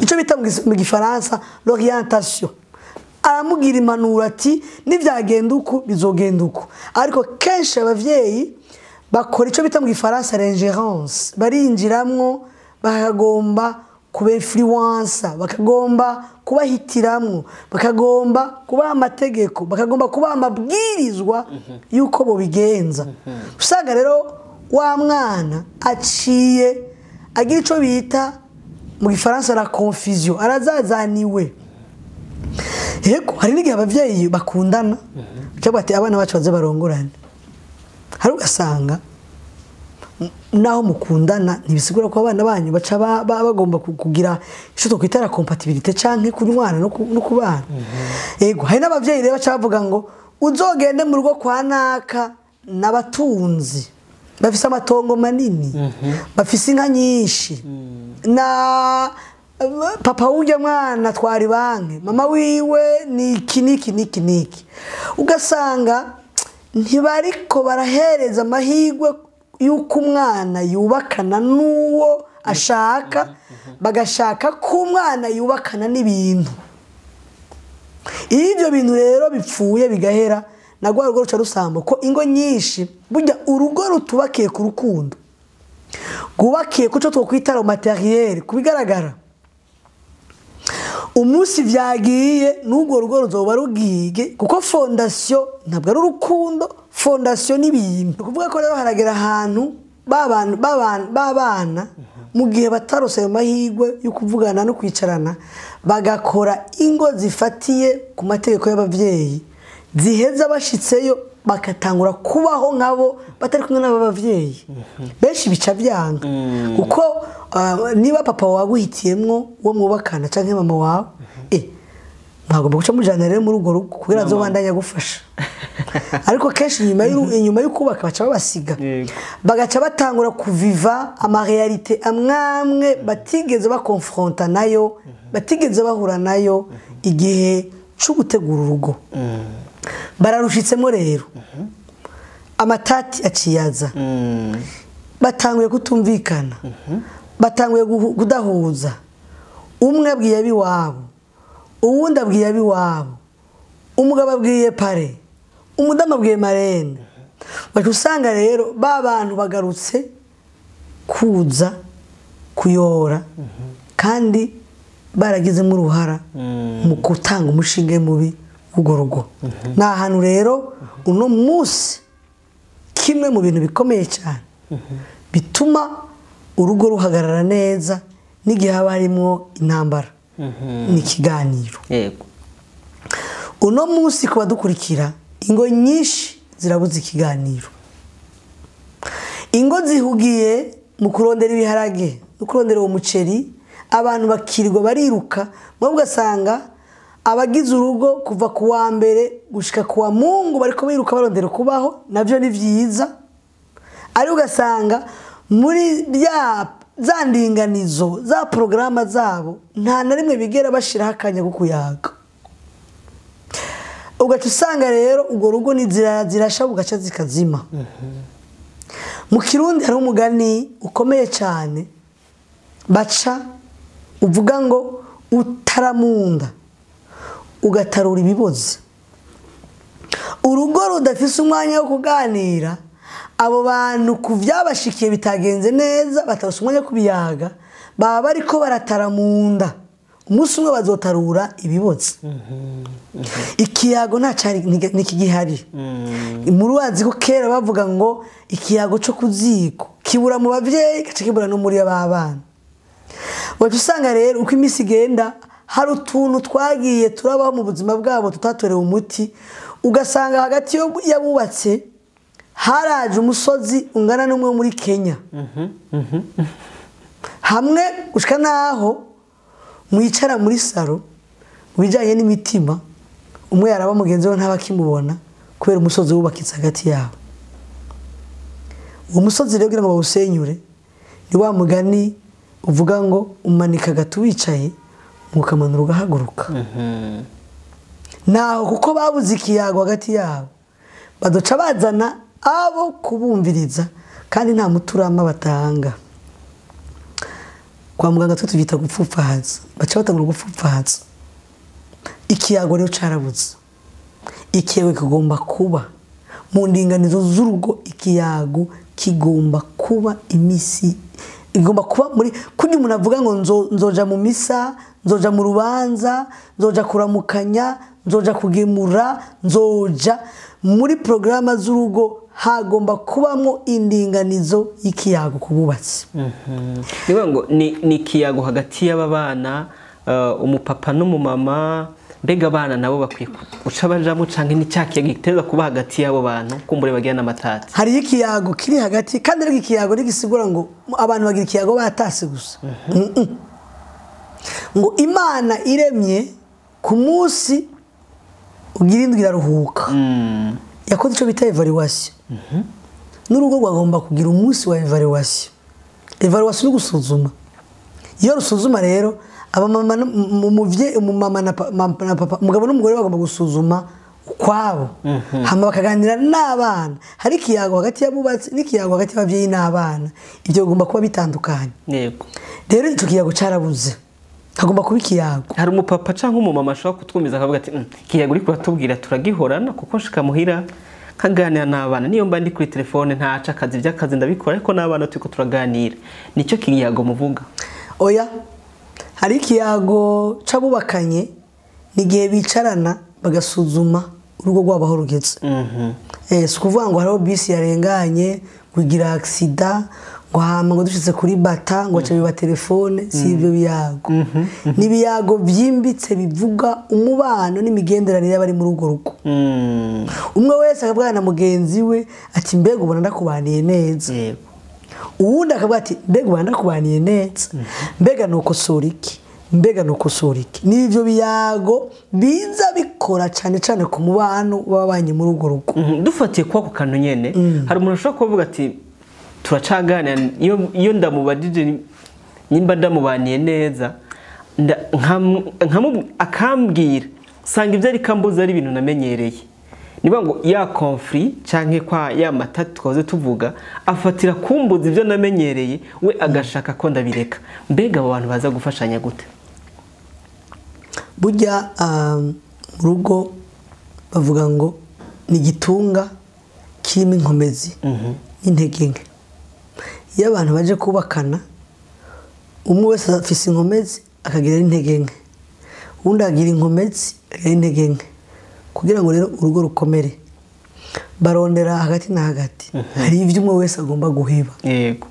Speaker 1: Ico bita mu gifaransa l'orientation. Aramugira impanuro ati nivyagenda uku bizogenda uku. Ariko kenshi abavyeyi bakora ico bita mu gifaransa l'ingérence, barinjiramwo, bakagomba kuba influencer, bakagomba kubahitiramwo, bakagomba kubaha amategeko, bakagomba kubaha amabwirizwa yuko bobigenza. Usanga rero wa mwana aciye agira ico bita mu gifaransa la confusion, arazazaniwe. Yego, hari n'igihe abavyeyi bakundana cyangwa bati abana bacu baze barongorane. Hari ugasanga naho mukundana ntibisigura ko abana banyu baca bagomba kugira ico twokwita la compatibilité canke kunywana no kubana. Yego, hari n'abavyeyi rero baca bavuga ngo uzogende mu rugo kwa naka n'abatunzi bafise amatongo manini, bafise inka nyinshi, na papa w'urya mwana twari banki, mama wiwe ni iki niki niki niki. Ugasanga ntibariko barahereza amahirwe yuko umwana yubakana n'uwo ashaka, bagashaka ko umwana yubakana n'ibintu. Iyo ibyo bintu rero bipfuye bigahera, nagwa urugo ruca rusambo. Ko ingo nyinshi burya urugo rutubakiye ku rukundo, rwubakiye ku cyo twokwita le matériel, kubigaragara. Umunsi vyagiye n'ubwo rugo ruzoba rugiye, kuko fondation ntabwo ari urukundo, fondation n'ibintu. Kuvuga ko rero haragera ahantu babana mu gihe batarose ayo mahirwe yo kuvugana no kwicarana, bagakora ingo zifatiye ku mategeko y'abavyeyi, ziheza bashitseyo bakatangura kubaho nkabo batari kumwe n'abavyeyi. Benshi bica byanga, kuko niba papa waguhitiyemwo uwo mwubakana canke mama wawe, Mwagomba guca mujana rero muri urwo rugo kugira azobandanye gufasha. Ariko kenshi inyuma y'ukubaka baca babasiga, bagaca batangura kuviva ama réalité amwamwe batigeze bakonfronta nayo, batigeze bahura nayo igihe cyo gutegura urugo. Bararushitsemo rero, amatati aciyaza, batanguye kutumvikana, batanguye kudahuza. Umwe abwiye abiwabo, uwundi abwiye abiwabo, umugabo abwiye pare, umudamu abwiye marene. Baca usanga rero ba bantu bagarutse kuza kuyora, kandi baragizemo uruhara mu gutanga umushinge mubi w'urwo rugo. Ni ahantu rero uno munsi kimwe mu bintu bikomeye cyane bituma urugo ruhagarara neza n'igihe haba harimo intambara ni ikiganiro.
Speaker 2: Yego.
Speaker 1: Uno munsi ku badukurikira, ingo nyinshi zirabuze ikiganiro. Ingo zihugiye mu kurondera ibiharage no kurondera uwo muceri, abantu bakirirwa bariruka, mwe ugasanga abagize urugo kuva ku wa mbere gushika ku wa Mungu bariko biruka barondera kubaho, navyo ni vyiza. Ari ugasanga muri bya za ndinganizo za programa zabo nta na rimwe bigera bashiraho akanya ko kuyaga. Ugaca usanga rero urwo rugo ni zirasha bugaca zikazima. Mu Kirundi hari umugani ukomeye cyane baca uvuga ngo utaramunda ugatarura ibibozi. Urugo rudafise umwanya wo kuganira, abo bantu kuvyabashikiye bitagenze neza batarose umwanya wo kubiyaga, baba bariko barataramunda, umunsi umwe bazotarura ibibozi. Ikiyago nta cari nikigihari. Muri wazi ko kera bavuga ngo ikiyago cyo kuziko kibura mu bavyeyi gace kibura no muri abana. Wacu usanga rero uko imisi igenda hari utuntu twagiye turabaho mu buzima bwabo tutatorewe umuti, ugasanga hagati y'abubatse haraje umusozi ungana n'umwe muri Kenya. Hamwe gushika naho mwicara muri saro bijanye n'imitima, umwe yaraba mugenzi we ntabakimubona kubera umusozi wubakitse hagati yabo. Uwo musozi rero kugira ngo bawusenyure ni wa mugani uvuga ngo umanika gato wicaye mukamanura ugahaguruka. Naho kuko babuze ikiyago hagati yabo, badoca bazana abo kubumviriza kandi nta muturama batanga. Kwa muganga twe tuvyita gupfupfahaza, baca batangura gupfupfahaza. Ikiyago rero carabuze. Ikiyago kigomba kuba mu ndinganizo z'urugo, ikiyago kigomba kuba imisi, igomba kuba muri kundi umuntu avuga ngo nzoja mu misa, nzoja mu rubanza, nzoja kuramukanya, nzoja kugemura, nzoja muri programa z'urugo, hagomba kubamwo indinganizo y'ikiyago kububatsi.
Speaker 2: Niba ngo ni ikiyago hagati y'aba bana, umupapa n'umumama, mbega abana nabo bakwiye guca bajamo canke ni cya kiyago giteza kuba hagati y'abo bantu kumbure bagira n'amatati.
Speaker 1: Hari ikiyago kiri hagati, kandi ariko ikiyago ntigisigura ngo abantu bagira ikiyago batase gusa. Ngo Imana iremye ku munsi ugira indwi iraruhuka. Yakoze ico bita evaluation. N'urugo rwagomba kugira umunsi wa evaluation. Evaluation ni gusuzuma. Iyo rusuzuma rero abamama umumama na papa, umugabo n'umugore bagomba gusuzuma ukwabo, hama bakaganira n'abana. Hari ikiyago hagati y'abubatsi n'ikiyago hagati y'abavyeyi n'abana, ivyo bigomba kuba bitandukanye.
Speaker 2: Yego.
Speaker 1: Rero ico kiyago carabuze, hagomba kuba ikiyago.
Speaker 2: Hari umupapa canke umumama ashobora kutwumiza akavuga ati ikiyago uriko uratubwira turagihorana, kuko nshika muhira nkaganira n'abana, niyo mba ndi kuri telefone ntaca akazi by'akazi ndabikora, ariko n'abana turiko turaganira. Nicyo kiyago muvuga?
Speaker 1: Oya. Hari ikiyago c'abubakanye n'igihe bicarana bagasuzuma urugo rwabo aho rugeze. Si ukuvuga ngo hariho bisi yarenganye kugira accident ngo hama ngo dushitse kuri bata ngo aca biba telefone, si ibyo biyago. Ni ibiyago byimbitse bivuga umubano n'imigenderanire y'abari muri urwo rugo. Umwe wese akabwana na mugenzi we ati mbega ubona ndakubaniye neza. Uwundi akavuga ati mbega ubona ndakubaniye neza, mbega nukosora iki, Mbega nukosora iki? N'ivyo biyago biza bikora cyane cyane ku mubano w'abanye muri urwo rugo.
Speaker 2: Dufatiye kwa ku kantu nyene, hari umuntu ashobora kuvuga ati turacaganira, iyo ndamubajije nimba ndamubaniye neza, akambwira sanga ibyo ari kambuza ari ibintu namenyereye. Niba ngo ya conflit canke kwa ya matatu twaze tuvuga, afatira kumbuza ibyo namenyereye, we agashaka ko ndabireka. Mbega abo bantu baza gufashanya gute?
Speaker 1: Burya mu rugo bavuga ngo ni igitunga kirimo inkomezi n'intege nke. Iyo abantu baje kubakana, umwe wese afise inkomezi akagira n'intege nke, uwundi akagira inkomezi akagira n'intege nke. Kugira ngo rero urugo rukomere, barondera hagati na hagati. Hari ibyo umwe wese agomba guheba.
Speaker 2: Yego.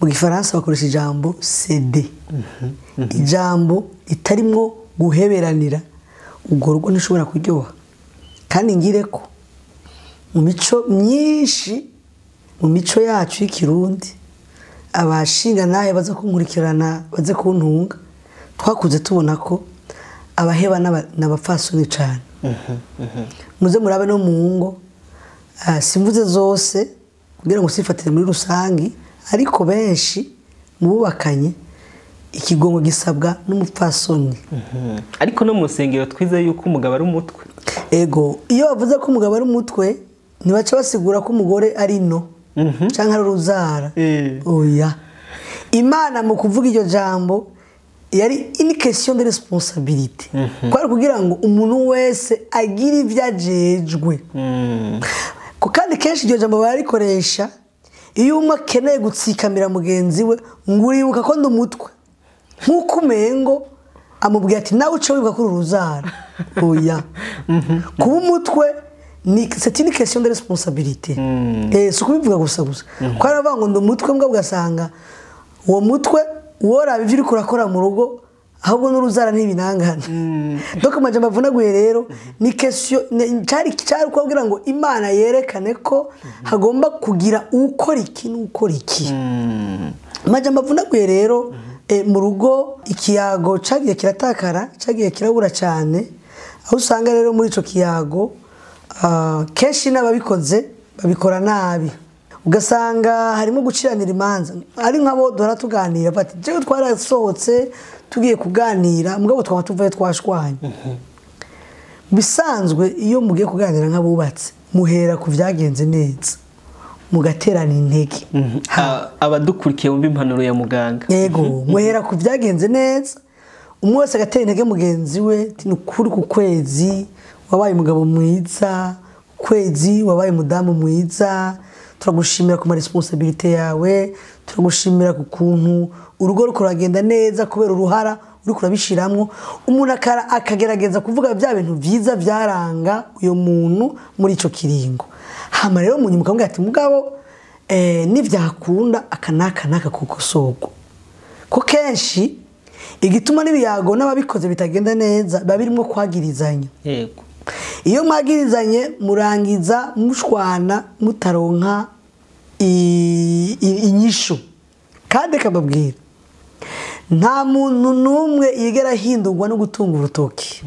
Speaker 1: Mu gifaransa bakoresha ijambo céder. Ijambo ritarimwo guheberanira, urwo rugo ntishobora kuryoha. Kandi ngire ko mu mico myinshi, mu mico yacu y'ikirundi, abashinga naye baza kunkurikirana, baze kuntunga, twakuze tubona ko abaheba n'abapfasoni cyane. Muze murabe no mu ngo, simvuze zose kugira ngo sifatire muri rusangi, ariko benshi mubakanye ikigongo gisabwa n'umupfasoni.
Speaker 2: Ariko no mu rusengero twize yuko umugabo ari umutwe.
Speaker 1: Ego, iyo bavuze ko umugabo ari umutwe, ntibaca basigura ko umugore ari no canke ari uruzara. Oya. Imana mu kuvuga iryo jambo yari une question de responsabilité. Kwari kugira ngo umuntu wese agire ivyo ajejwe. Ko kandi kenshi iryo jambo bararikoresha iyo umwe akeneye gutsikamira mugenzi we, ngo uribuka ko ndi umutwe. Nk'uko umengo amubwira ati nawe uce wibuka ko uri uruzara. Oya. Kuba umutwe ni c'est une question de responsabilité. Si ukubivuga gusa gusa. Ko aravuga ngo ndi umutwe, mbwa ugasanga uwo mutwe woraba ivyo uriko urakora mu rugo, ahubwo n'uruzara ntibinangana. Donc amajambo avunaguye rero ni question cyari cyari kubabwira ngo Imana yerekane ko hagomba kugira ukora iki n'ukora iki. Amajambo avunaguye rero, mu rugo ikiyago cagiye kiratakara, cagiye kirabura cyane, aho usanga rero muri ico kiyago kenshi n'ababikoze babikora nabi. Ugasanga harimo guciranira imanza. Ari nk'abo duhora tuganira bati jewe twarasohotse tugiye kuganira, mugabo twaba tuvuye twashwanye. Bisanzwe iyo mugiye kuganira nk'abubatse, muhera ku vyagenze neza, mugaterana intege.
Speaker 2: Abadukurikiye bumva impanuro ya muganga.
Speaker 1: Yego, muhera ku vyagenze neza, umwe wese agatera intege mugenzi we, ati ni ukuri ku kwezi wabaye umugabo mwiza, kwezi wabaye umudamu mwiza, turagushimira ku ma responsabilité yawe, turagushimira ku kuntu urugo ruko ruragenda neza kubera uruhara uriko urabishiramwo. Umuntu akagerageza kuvuga bya bintu vyiza vyaranga uyo muntu muri ico kiringo. Hama rero munyuma ukamubwira ati mugabo, nivyakunda aka n'aka n'aka kukosorwa. Ko kenshi igituma n'ibiyago n'ababikoze bitagenda neza biba birimwo kwagirizanya. Iyo mwagirizanye murangiza mushwana, mutaronka inyishu. Kandi kababwira, nta muntu n'umwe yigera ahindurwa no gutunga urutoki.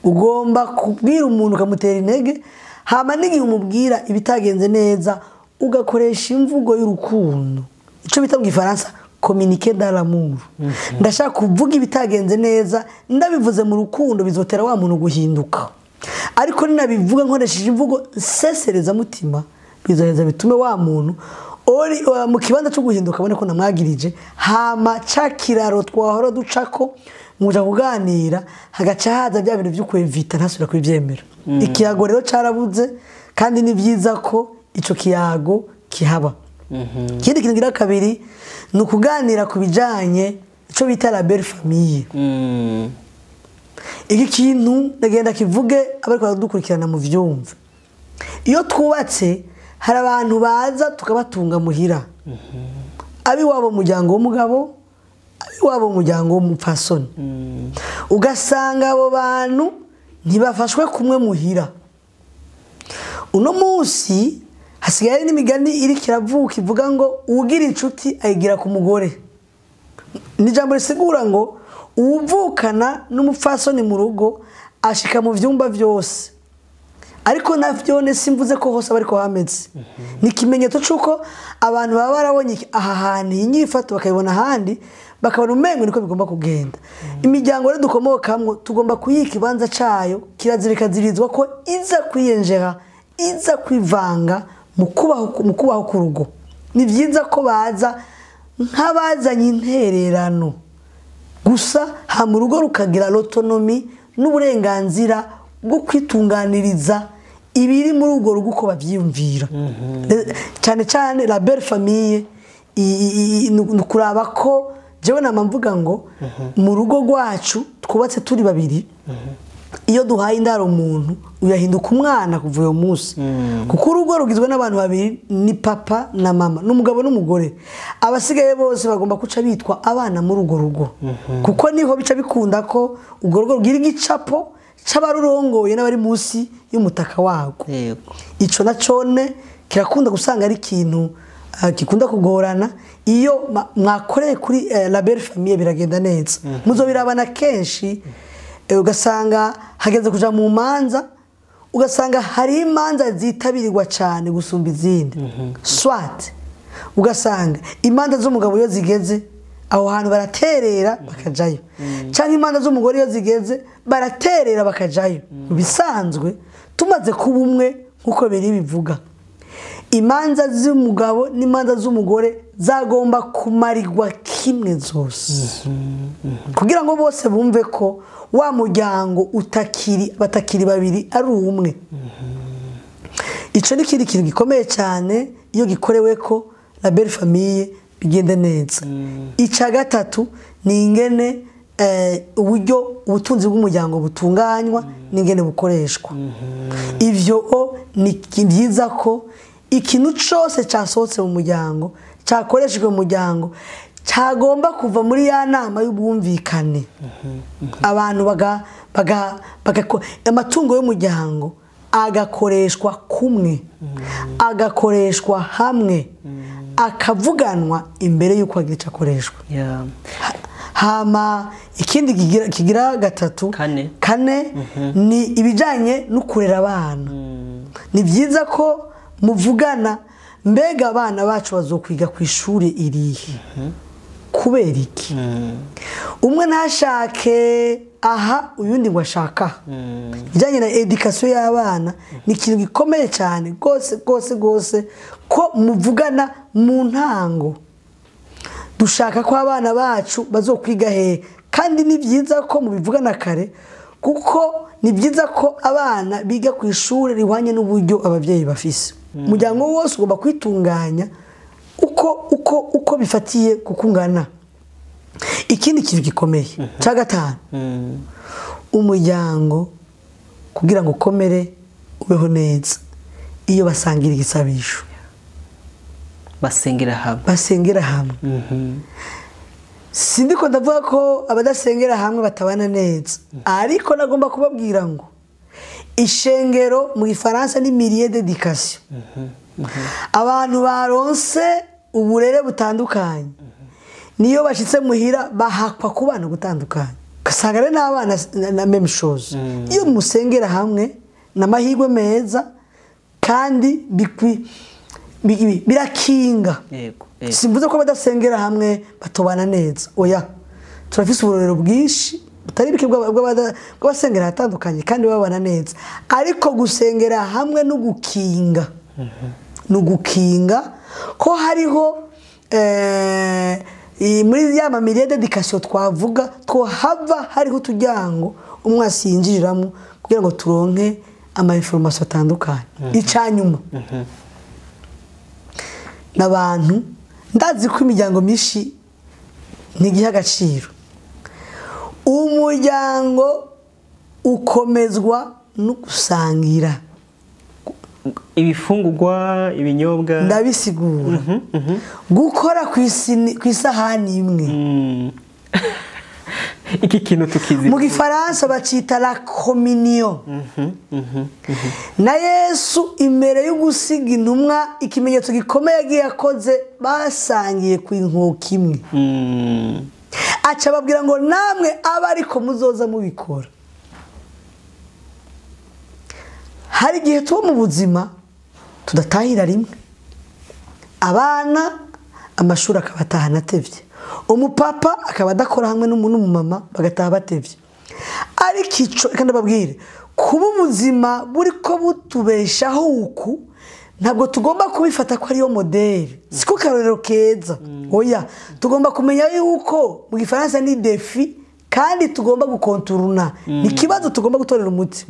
Speaker 1: Ugomba kubwira umuntu ukamutera intege, hama n'igihe umubwira ibitagenze neza ugakoresha imvugo y'urukundo, ico bita mu gifaransa communiquer dans l'amour. Ndashaka kuvuga ibitagenze neza, ndabivuze mu rukundo, bizotera wa muntu guhinduka. Ariko ninabivuga nkoresheje imvugo nsesereza mutima, bizoheza bitume wa muntu ori mu kibanza cyo guhinduka abone ko namwagirije. Hama ca kiraro twahora ducako muja kuganira, hagaca haza bya bintu byo kwevita, ntasubira kubivyemera. Ikiyago rero carabuze, kandi ni vyiza ko ico kiyago kihaba. Ikindi kintu ngira kabiri ni ukuganira ku bijanye ico bita la belle famille. Iki kintu ndagenda kivuge abariko baradukurikirana mu vyumva. Iyo twubatse hari abantu baza tukabatunga muhira, abiwabo muryango w'umugabo, abiwabo muryango w'umupfasoni. Ugasanga abo bantu ntibafashwe kumwe muhira. Uno munsi hasigaye n'imigani iri kiravuka ivuga ngo ugira inshuti ayigira ku mugore. Ni ijambo risigura ngo uwuvukana n'umupfasoni mu rugo ashika mu vyumba vyose, ariko navyone simvuze ko hose abariko hameze. Ni ikimenyetso c'uko abantu baba barabonye aha hantu inyifato bakayibona ahandi, bakabona umengo niko bigomba kugenda. Imiryango rero dukomokamwo tugomba kuyiha ikibanza cayo, kirazira ikazirizwa ko iza kwiyenjera, iza kwivanga mu kubaho k'urugo. Ni vyiza ko baza nk'abazanye intererano gusa, hama urugo rukagira l'autonomie n'uburenganzira bwo kwitunganiriza ibiri muri urwo rugo uko bavyiyumvira. Cyane cyane la belle famille, ni ukuraba ko jewe nama mvuga ngo mu rugo rwacu twubatse turi babiri, iyo duhaye indaro umuntu uyahinduka umwana kuva uyo munsi, kuko urugo rugizwe n'abantu babiri, ni papa na mama, n'umugabo n'umugore. Abasigaye bose bagomba kuca bitwa abana muri urwo rugo, kuko niho bica bikunda ko urwo rugo rugira igicapo c'abarurongoye n'abari munsi y'umutaka warwo. Ico na cone kirakunda gusanga ari ikintu gikunda kugorana. Iyo mwakoreye kuri la belle famille biragenda neza. Muzobirabana kenshi, ugasanga hageze kuja mu manza, ugasanga hari imanza zitabirirwa cyane gusumba izindi. Swat ugasanga imanza z'umugabo iyo zigeze aho hantu baraterera bakajayo, cyangwa imanza z'umugore iyo zigeze baraterera bakajayo. Mu bisanzwe tumaze kuba umwe nkuko biri bivuga, imanza z'umugabo n'imanza z'umugore zagomba kumarirwa kimwe zose, kugira ngo bose bumve ko wa muryango utakiri batakiri babiri ari umwe. Ico ni ikindi kintu gikomeye cyane, iyo gikorewe ko la belle famille bigenda neza. Ica gatatu ni ingene uburyo ubutunzi bw'umuryango butunganywa n'ingene bukoreshwa. Ivyo ni byiza ko ikintu cose casohotse mu muryango, cakoreshejwe mu muryango, cagomba kuva muri ya nama y'ubwumvikane. Abantu amatungo y'umuryango agakoreshwa kumwe, agakoreshwa hamwe, akavuganwa imbere y'uko agira ico akoreshwa. Hama ikindi kigira gatatu kane ni ibijanye no kurera abana. Ni byiza ko muvugana, mbega abana bacu bazokwiga ku ishuri irihe, kubera iki? Umwe ntashake aha uyundi ngo ashaka. Ibijanye na education y'abana ni ikintu gikomeye cyane gose gose gose ko muvugana mu ntango. Dushaka ko abana bacu bazokwiga he, kandi ni byiza ko mubivugana kare, kuko ni byiza ko abana biga ku ishuri rihwanye n'uburyo abavyeyi bafise. Umuryango wose ugomba kwitunganya uko bifatiye kukungana. Ikindi kintu gikomeye cya gatanu, umuryango kugira ngo ukomere ubeho neza, iyo basangira igisabisho,
Speaker 2: basengera hamwe,
Speaker 1: basengera hamwe. Sindiko ndavuga ko abadasengera hamwe batabana neza, ariko nagomba kubabwira ngo ishengero mu Gifaransa ni millier d'éducation. Abantu baronse uburere butandukanye, niyo bashitse muhira bahakwa kubana gutandukanye, ugasanga rero n'abana na même chose. Iyo musengera hamwe n'amahirwe meza kandi birakinga. Simvuze ko badasengera hamwe batobana neza, oya, turafise uburorero bwinshi butari bike bw'abasengera hatandukanye kandi babana neza, ariko gusengera hamwe no gukinga, no gukinga ko hariho muri ya mamiriye dedication twavuga ko hava hariho utujyango umwe asinjiriramo kugira ngo turonke ama information atandukanye. Icanyuma n'abantu ndazi ko imiryango myinshi ntigiha agaciro. Umuryango ukomezwa no gusangira
Speaker 2: ibifungurwa, ibinyobwa,
Speaker 1: ndabisigura. Gukora ku isahani imwe.
Speaker 2: Iki kintu tukizi
Speaker 1: mu Gifaransa bacita la communion. Na Yesu imbere yo gusiga intumwa ikimenyetso gikomeye yagiye akoze, basangiye ku inkoko imwe. Aca ababwira ngo namwe aba ariko muzoza mubikora. Hari igihe tuba mu buzima tudatahira rimwe, abana amashuri akaba atahana atevye, umupapa akaba adakora hamwe n'umumama bagataha batevye. Ariko ico reka ndababwire, kuba ubuzima buriko butubeshaho uku ntabwo tugomba kubifata ko ariyo modeli, siko karorero keza. Oya, tugomba kumenya yuko mu gifaransa ni defi kandi tugomba gukonturuna, ni ikibazo tugomba gutorera umuti.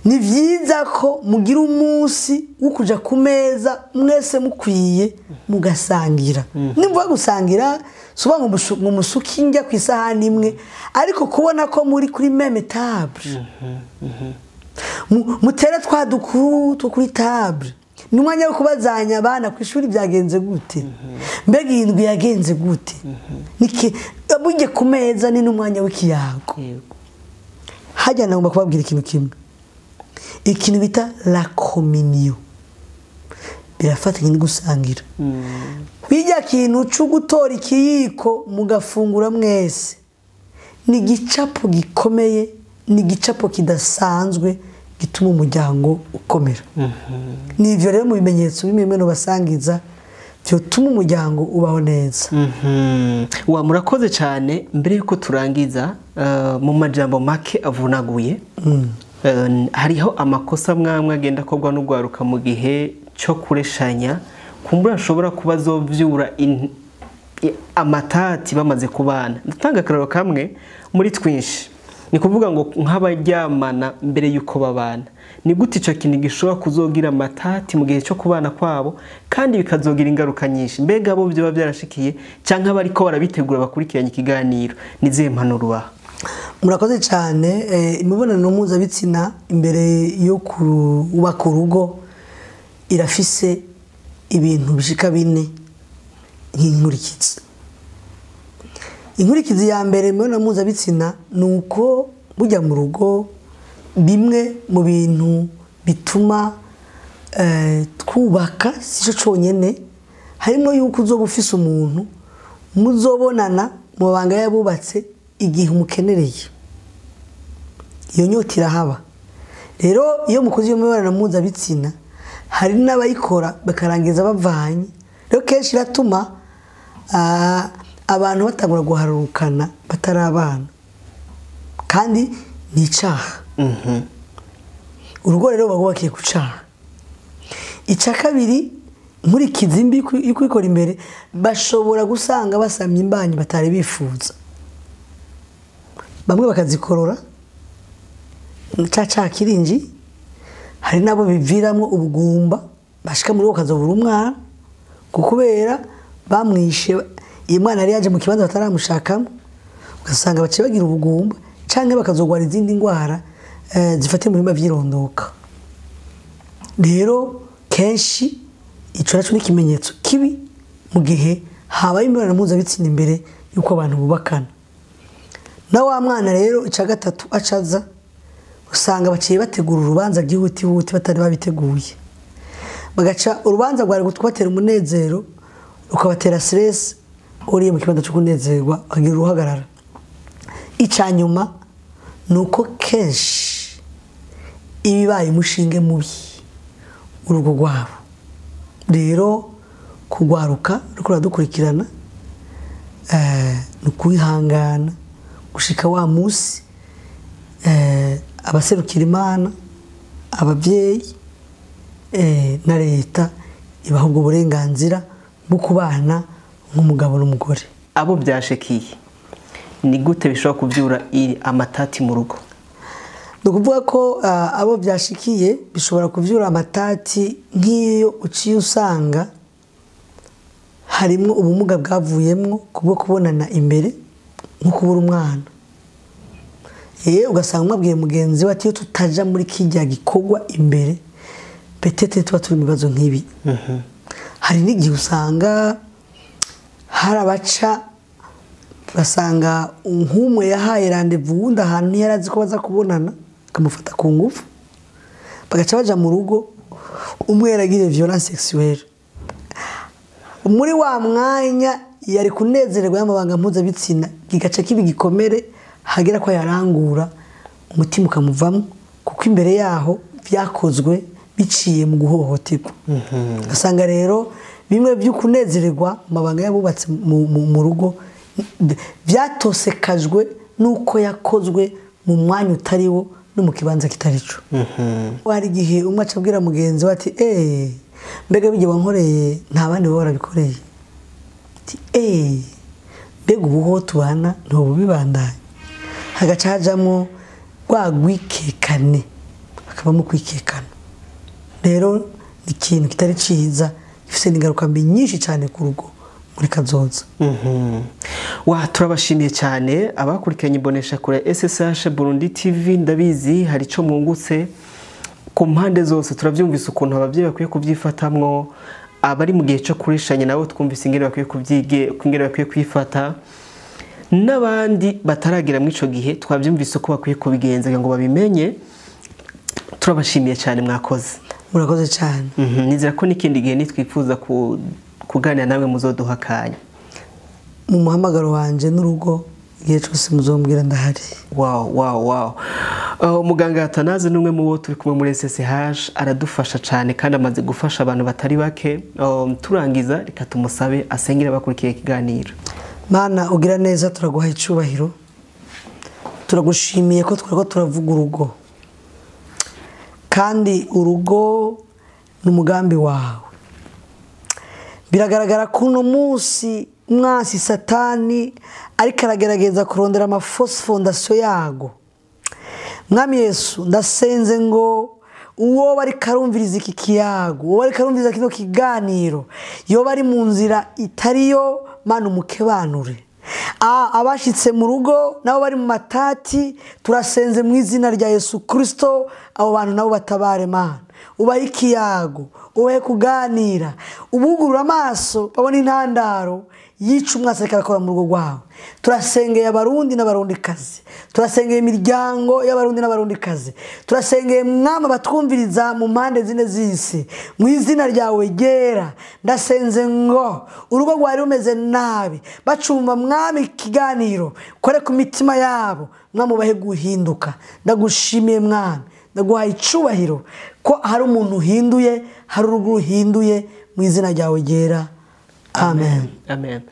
Speaker 1: Ni vyiza ko mugira umunsi wo kuja ku meza mwese mukwiye mugasangira. Nimvuga gusangira suba ngo musuke indya ku isahani imwe, ariko kubona ko muri kuri meme table, mutere twa dukuru two kuri table. Ni umwanya wo kubazanya abana ku ishuri byagenze gute, mbega iyi ndwi yagenze gute. Mujye ku meza ni n'umwanya w'ikiyago. Hajya nagomba kubabwira ikintu kimwe, ikintu bita la communion birafatanye no gusangira. Bijya kintu cyo gutora ikiyiko mugafungura mwese ni igicapo gikomeye, ni igicapo kidasanzwe gituma umuryango ukomera. Ni ivyo rero mu bimenyetso bimwe no basangiza byotuma umuryango ubaho neza.
Speaker 2: Wa murakoze cyane. Mbere yuko turangiza, mu majambo make avunaguye, hariho amakosa mwamwe agenda akorwa n'ugwaruka mu gihe cyo kureshanya, kumbura ashobora kuba azovyura amatati bamaze kubana. Ndatanga akararo kamwe muri twinshi, ni kuvuga ngo nk'abaryamana mbere yuko babana, ni gute ico kintu gishobora kuzogira amatati mu gihe cyo kubana kwabo kandi bikazogira ingaruka nyinshi? Mbega abo byoba byarashikiye canke abariko barabitegura bakurikiranye ikiganiro, ni zihe mpanuro ubaha?
Speaker 1: Murakoze cyane. Imibonano mpuzabitsina imbere yo kubaka urugo irafise ibintu bishika bine nk'inkurikizi. Inkurikizi ya mbere imibonano mpuzabitsina ni uko bujya mu rugo bimwe mu bintu bituma twubaka sico conyene, harimo yuko uzoba ufise umuntu muzobonana mu mabanga yabubatse igihe umukenereye, iyo nyota irahaba. Rero iyo mukoze iyo mibonano mpuzabitsina hari n'abayikora bakarangiza bavanye. Rero kenshi iratuma abantu batangura guharurukana batari abana, kandi ni icaha. Urugo rero bagubakiye ku caha. Ica kabiri, nkurikizi mbi yo kubikora imbere, bashobora gusanga basamye imbanyi batari bifuza, bamwe bakazikorora ca caha kirinji. Hari nabo biviramo ubugumba, bashika muri rugo bakazobura umwana kubera bamwishe. Iyo mwana yari yaje mu kibanza bataramushakamo, ugasanga baciye bagira ubugumba canke bakazogwara izindi ndwara zifatiye mu bihimba vy'irondoka. Rero kenshi ico naco ni ikimenyetso kibi mu gihe habaye imibonano mpuzabitsina imbere yuko abantu bubakana. Na wa mwana rero ica gatatu acaza, usanga baciye bategura urubanza byihutihuti batari babiteguye, bagaca urubanza rwari kubatera umunezero rukabatera stress, uriye mu kibanza cyo kunezerwa agira uruhagarara. Ica nyuma ni uko kenshi ibibaye umushinge mubi urugo rwabo. Rero kugwaruka ruko radukurikirana, ni ukwihangana gushika wa munsi abaserukira Imana, ababyeyi na leta ibaha ubwo burenganzira bwo kubana nk'umugabo n'umugore.
Speaker 2: Abo byashikiye ni gute bishobora kuvyura amatati mu rugo?
Speaker 1: Ni ukuvuga ko abo byashikiye bishobora kuvyura amatati nk'iyo uciye usanga harimo ubumuga bwavuyemwo kubwo kubonana imbere, nko kubura umwana. Ugasanga umwabwiye mugenzi we ati iyo tutaja muri kijya gikorwa imbere petete tuba turi mu bibazo nk'ibi. Hari n'igihe usanga hari abaca ugasanga nk'umwe yahaye rendez-vous wundi ahantu ntiyari azi ko baza kubonana, akamufata ku ngufu, bagaca baja mu rugo, umwe yaragiriye violence sexuelle muri wa mwanya yari kunezererwa y'amabanga mpuzabitsina gigaca kiba igikomere, hagera ko yarangura umutima ukamuvamo, kuko imbere yaho byakozwe biciye mu guhohoterwa. Ugasanga rero bimwe by'ukunezererwa amabanga y'abubatse mu rugo byatosekajwe nuko yakozwe mu mwanya utariwo no mu kibanza kitarico. Hari igihe umwe aca abwira mugenzi we ati mbega bijye wankoreye nta bandi baba barabikoreye, ati mbega ubu ho tubana ntubibandanye. Hagaca hajamwo rwa rwikekane, hakabamo kwikekana. Rero ni ikintu kitari ciza, gifise n'ingaruka mbi nyinshi cyane ku rugo muri kazoza.
Speaker 2: Wa turabashimiye cyane abakurikiranye imbonesha kure SSH Burundi TV. Ndabizi hari ico mwungutse ku mpande zose. Turavyumvise ukuntu abavyeyi bakwiye kubyifatamwo, abari mu gihe cyo kurishanya nabo twumvise ingene bakwiye kubyige, ingene bakwiye kwifata, n'abandi bataragira mu ico gihe twavyumvise uko bakwiye kubigenza ngo babimenye. Turabashimiye cyane, mwakoze.
Speaker 1: Murakoze cyane.
Speaker 2: Nizera ko n'ikindi gihe nitwifuza kuganira namwe muzoduha akanya.
Speaker 1: Mu muhamagaro wanje n'urugo igihe cyose muzombwira ndahari.
Speaker 2: Wow, wow, wow. Muganga Atanaze n'umwe mu bo turi kumwe muri SSH, aradufasha cyane kandi amaze gufasha abantu batari bake. Turangiza reka tumusabe asengere abakurikiye ikiganiro.
Speaker 1: Mana ugira neza, turaguha icubahiro, turagushimiye ko twariko turavuga urugo, kandi urugo ni umugambi wawe. Biragaragara ko uno munsi umwansi Satani ariko aragerageza kurondera amafausse fondation yago. Mwami Yesu, ndasenze ngo uwo bari karumviriza iki kiyago, uwo bari karumviriza kino kiganiro, yo bari mu nzira itariyo, Mana umukebanure. Abashitse mu rugo nabo bari mu matati, turasenze mu izina rya Yesu Kristo, abo bantu nabo batabare Mana. Ubahe ikiyago, ubahe kuganira, ubugurura amaso babone intandaro yica umwasi ariko arakora mu rugo rwawe. Turasengeye abarundi n'abarundikazi, turasengeye imiryango y'abarundi n'abarundikazi, turasengeye mwama batwumviriza mu mpande zine z'isi, mu izina ryawe ryera. Ndasenze ngo urugo rwari rumeze nabi, bacumba mwami ikiganiro, kore ku mitima yabo, mwami ubahe guhinduka. Ndagushimiye mwami, ndaguhaye icubahiro ko hari umuntu uhinduye, hari urugo ruhinduye, mu izina ryawe ryera. Amen.
Speaker 2: Amen.